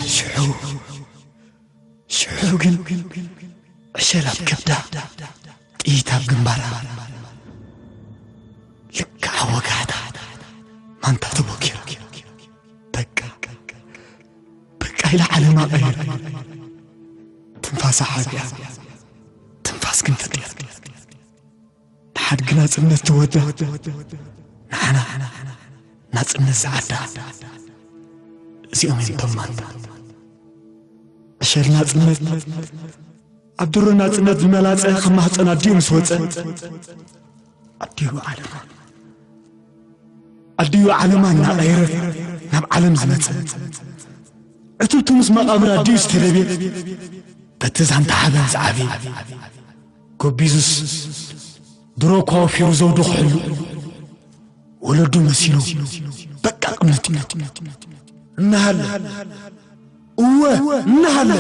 ሽዑ፣ ሽዑ ግን ዕሸል ኣብ ከብዳ፣ ጥይት ኣብ ግንባራ፣ ልክዕ ወጋሕታ ማንታ ተቦኪራ። በቃ፣ በቃ ኢላ ዓለማ ቀይራ። ትንፋሳ ሓቢኣ፣ ትንፋስ ግን ፈጢራ። ንሓድጊ ናጽነት ተወዳ፣ ንዓና ናጽነት ዝዓዳ። እዚኦም እዮም እቶም ማንታ። ዕሸል ናጽነት፣ ኣብ ድሮ ናጽነት ዝመላጸ፣ ካብ ማህጸን ኣዲኡ ምስ ወጸ፣ ኣዲኡ ዓለማ፣ ኣዲኡ ዓለማ እናቐየረ ናብ ዓለም ዝመጸ። ዕትብቱ ምስ መቓብር ኣዲኡ ዝተለብየ፣ በቲ ዛንታ ሓበን ዝዓበየ፣ ጎቢዙስ ድሮ እኳ ወፊሩ ዘውዱ ክሕሉ፣ ወለዱ መሲሉ በቃ ቅምጥ ኢሉ እናሃለ፣ እወ እናሃለ።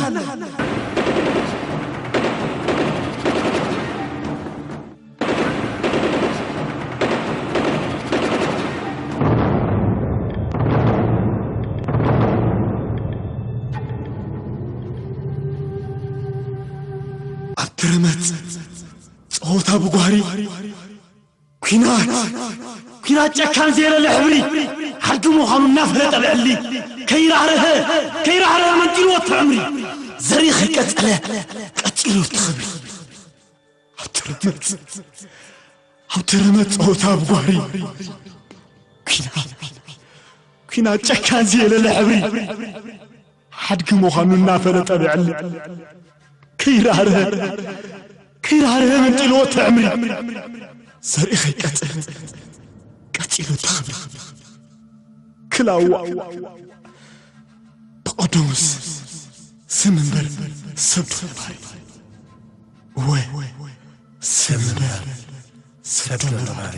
ኣብ ትርመት ጸወታ ብጓህሪ ኲናት፣ ኲናት ጨካን ዘየለለ ሕብሪ፣ ሓድጊ ምዃኑ እናፈለጠ ብዕሊ፣ ከይራህረሀ፣ ከይራህረሀ መንጢልዎ እቲ ዕምሪ፣ ዘርኢ ከይቀጸለ ቀጺሉ እቲ ክብሪ። ኣብ ትርመት፣ ኣብ ትርመት ጸወታ ብጓህሪ፣ ኲናት፣ ኲናት ጨካን ዘየለለ ሕብሪ፣ ሓድጊ ምዃኑ እናፈለጠ ብዕሊ፣ ከይራህርሀ፣ ከይራህርሀ መንጢልዎ እቲ ዕምሪ፣ ዘርኢ ከይቀጽል ቀጺሉ እቲ ክብሪ። ክላዋ፣ ብቐደሙስ ስም እምበር ሰብ ዶ ነባሪ? እወ፣ ስም እምበር ሰብ ዶ ነባሪ?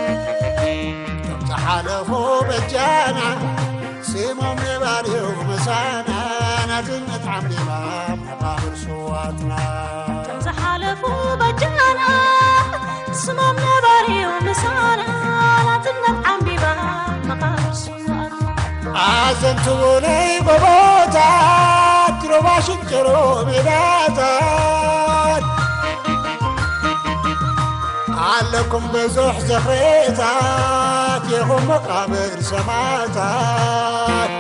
እቶም ዝሓለፉ በጃና፣ ስሞም ነባሪ እዩ ምሳና፣ ናጽነት ዓምቢባ መቓብር ስዋትና። እቶም ዝሓለፉ በጃና፣ ስሞም ነባሪ እዩ ምሳና፣ ናጽነት ዓምቢባ መቓብር ስዋትና። ኣዘንትውለይ ጎቦታት፣ ሩባ ሽንጭሮ ሜዳታት፣ ኣለኩም ብዙሕ ዝኽርታት፣ ኢኹም መቓብር ሰማእታት።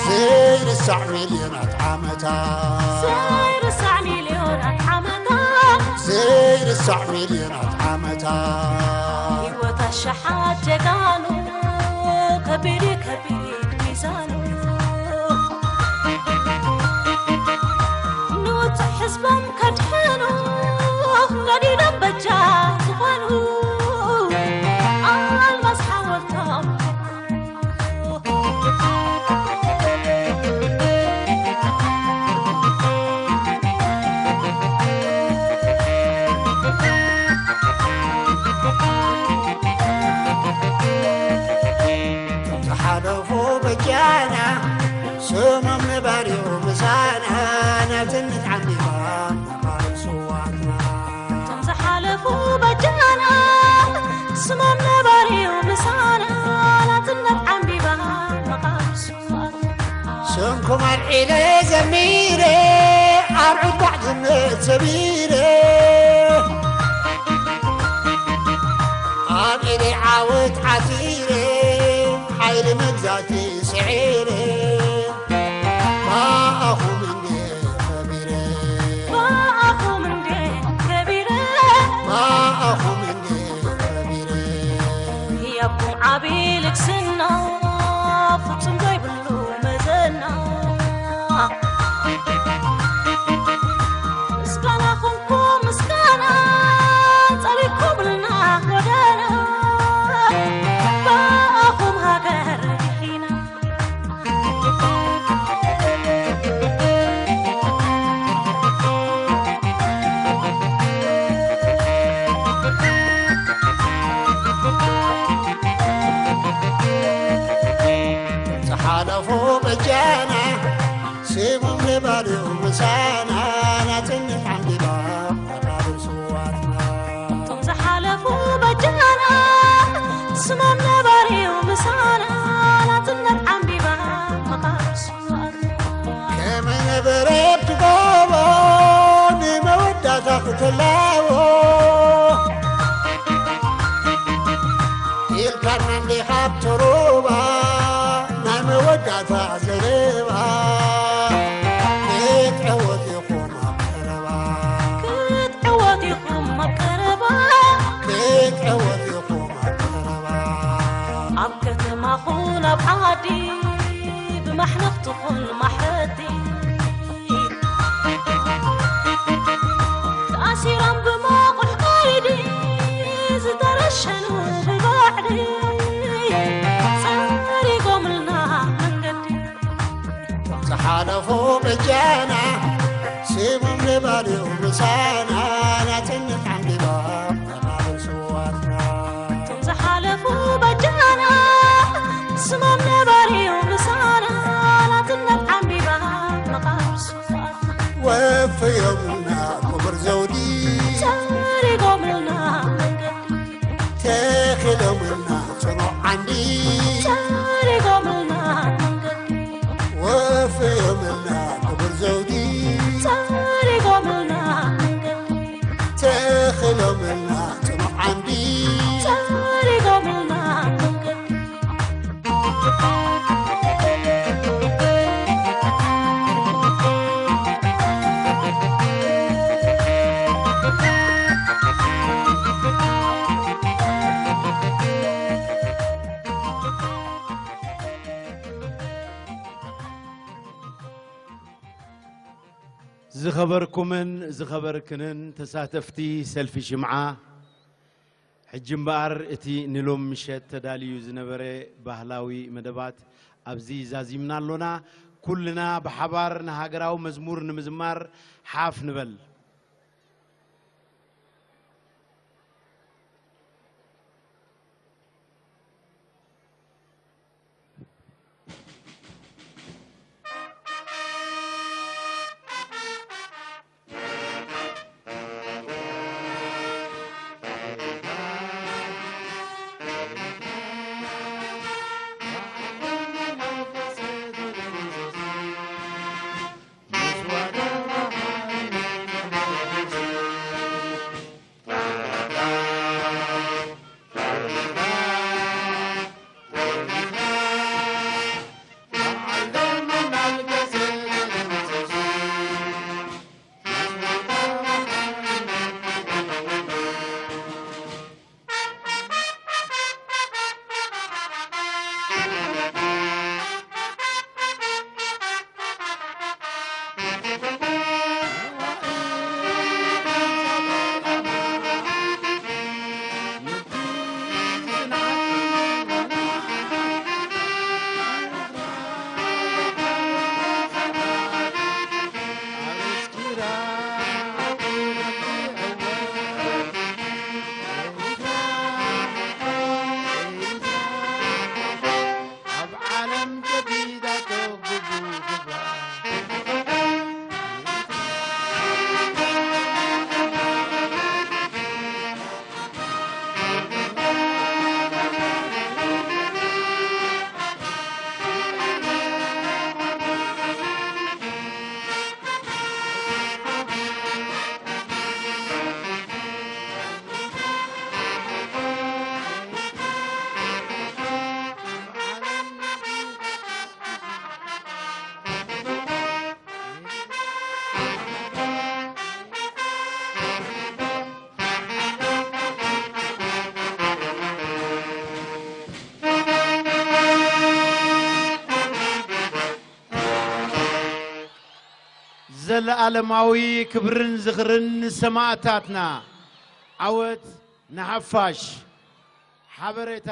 ዘይርሳዕ ሚልዮናት ዓመታት። ዘይርሳዕ ሚልዮናት ዓመታት። ዘይርሳዕ ሚልዮናት ዓመታት። ህይወት ኣሽሓት ጀጋኑ፣ ከቢድ እዩ ከቢድ ሚዛኑ። ንውጹዕ ህዝቦም ከድሕኑ፣ ነዲዶም በጃ ዝኾኑ፣ ኣልማዝ ሓወልቶም። ዝሓለፉ በጃና፣ ስሞም ነባሪ እዩ ምሳና፣ ናጽነት ዓምቢባ መቓብር ስዋትና። ስሞም ነባሪው ምሳና ናጽነት ዓምቢባ መቓብር ስውኣት። ስምኩም ኣልዒለ ዘሚረ ኣርዑት ባዕድነት ሰቢረ ኣብ ኢደይ ዓወት ዓቲረ ሓይሊ መግዛእቲ ስዒረ ብኣኹም እንዴ ከቢረ ብኣኹም እንዴ ከቢረ ብኣኹም እንዴ ከቢረ ያብኩም ዓቢ ልግስና ፍጹም ዘይብሉ መዘና ምስጋና ኹንኩም ምስጋና ጸሊኩምልና ጎደና ብኣኹም ሃገር ርሒና ዝሓለፉ በጃና ስሞም ነባሪው ምሳና ናጽነት ዓምቢባ መቓብር ስውኣትና እቶም ዝሓለፉ በጃና ስሞም ነባሪው ምሳና ናጽነት ዓምቢባ መቓብር ስውኣትና ከመይ ነበረት ትጎቦ ንመወዳእታ ክትላቦ ኢልካና እንዲኻ ኣብቲ ሩባ ናይ መወዳእታ ዘረባ ክትዕወት ኢኹም ኣብ ቀረባ ክትዕወት ኢኹም ኣብ ቀረባ ክትዕወት ኢኹም ኣብ ቀረባ ኣብ ከተማኹን ኣብ ዓዲ ብማሕነኽትኹን ማሕረዲ ተኣሲሮም ብመቑሕ ቀይዲ ዝተረሸኑ ብባዕዲ ጸሪጎምልና መንገዲ ዝሓለፉ በጃና ስሞም ነባሪው ምሳና ናጽነት ዓምቢባ መቓብር ስውኣትና እቶም ዝሓለፉ በጃና ስሞም ነባሪው ምሳና ናጽነት ዓምቢባ መቓብር ስውኣትና ወፈዮምልና ክቡር ዘውዲ ጸሪጎምልና መንገዲ ተኺሎምልና ጽኑዕ ዓንዲ ጸሪጎምልና መንገዲ ወፈዮምልና ክቡር ዘውዲ ጸሪጎምልና መንገዲ ተኺሎምልና ጽኑዕ ዓንዲ ጸሪጎምልና መንገዲ ዝኸበርኩምን ዝኸበርክንን ተሳተፍቲ ሰልፊ ሽምዓ፣ ሕጂ እምበኣር እቲ ንሎም ምሸት ተዳልዩ ዝነበረ ባህላዊ መደባት ኣብዚ ዛዚምና ኣሎና። ኩልና ብሓባር ንሃገራዊ መዝሙር ንምዝማር ሓፍ ንበል። ዘለኣለማዊ ክብርን ዝኽርን ንሰማእታትና። ዓወት ንሓፋሽ። ሓበሬታ።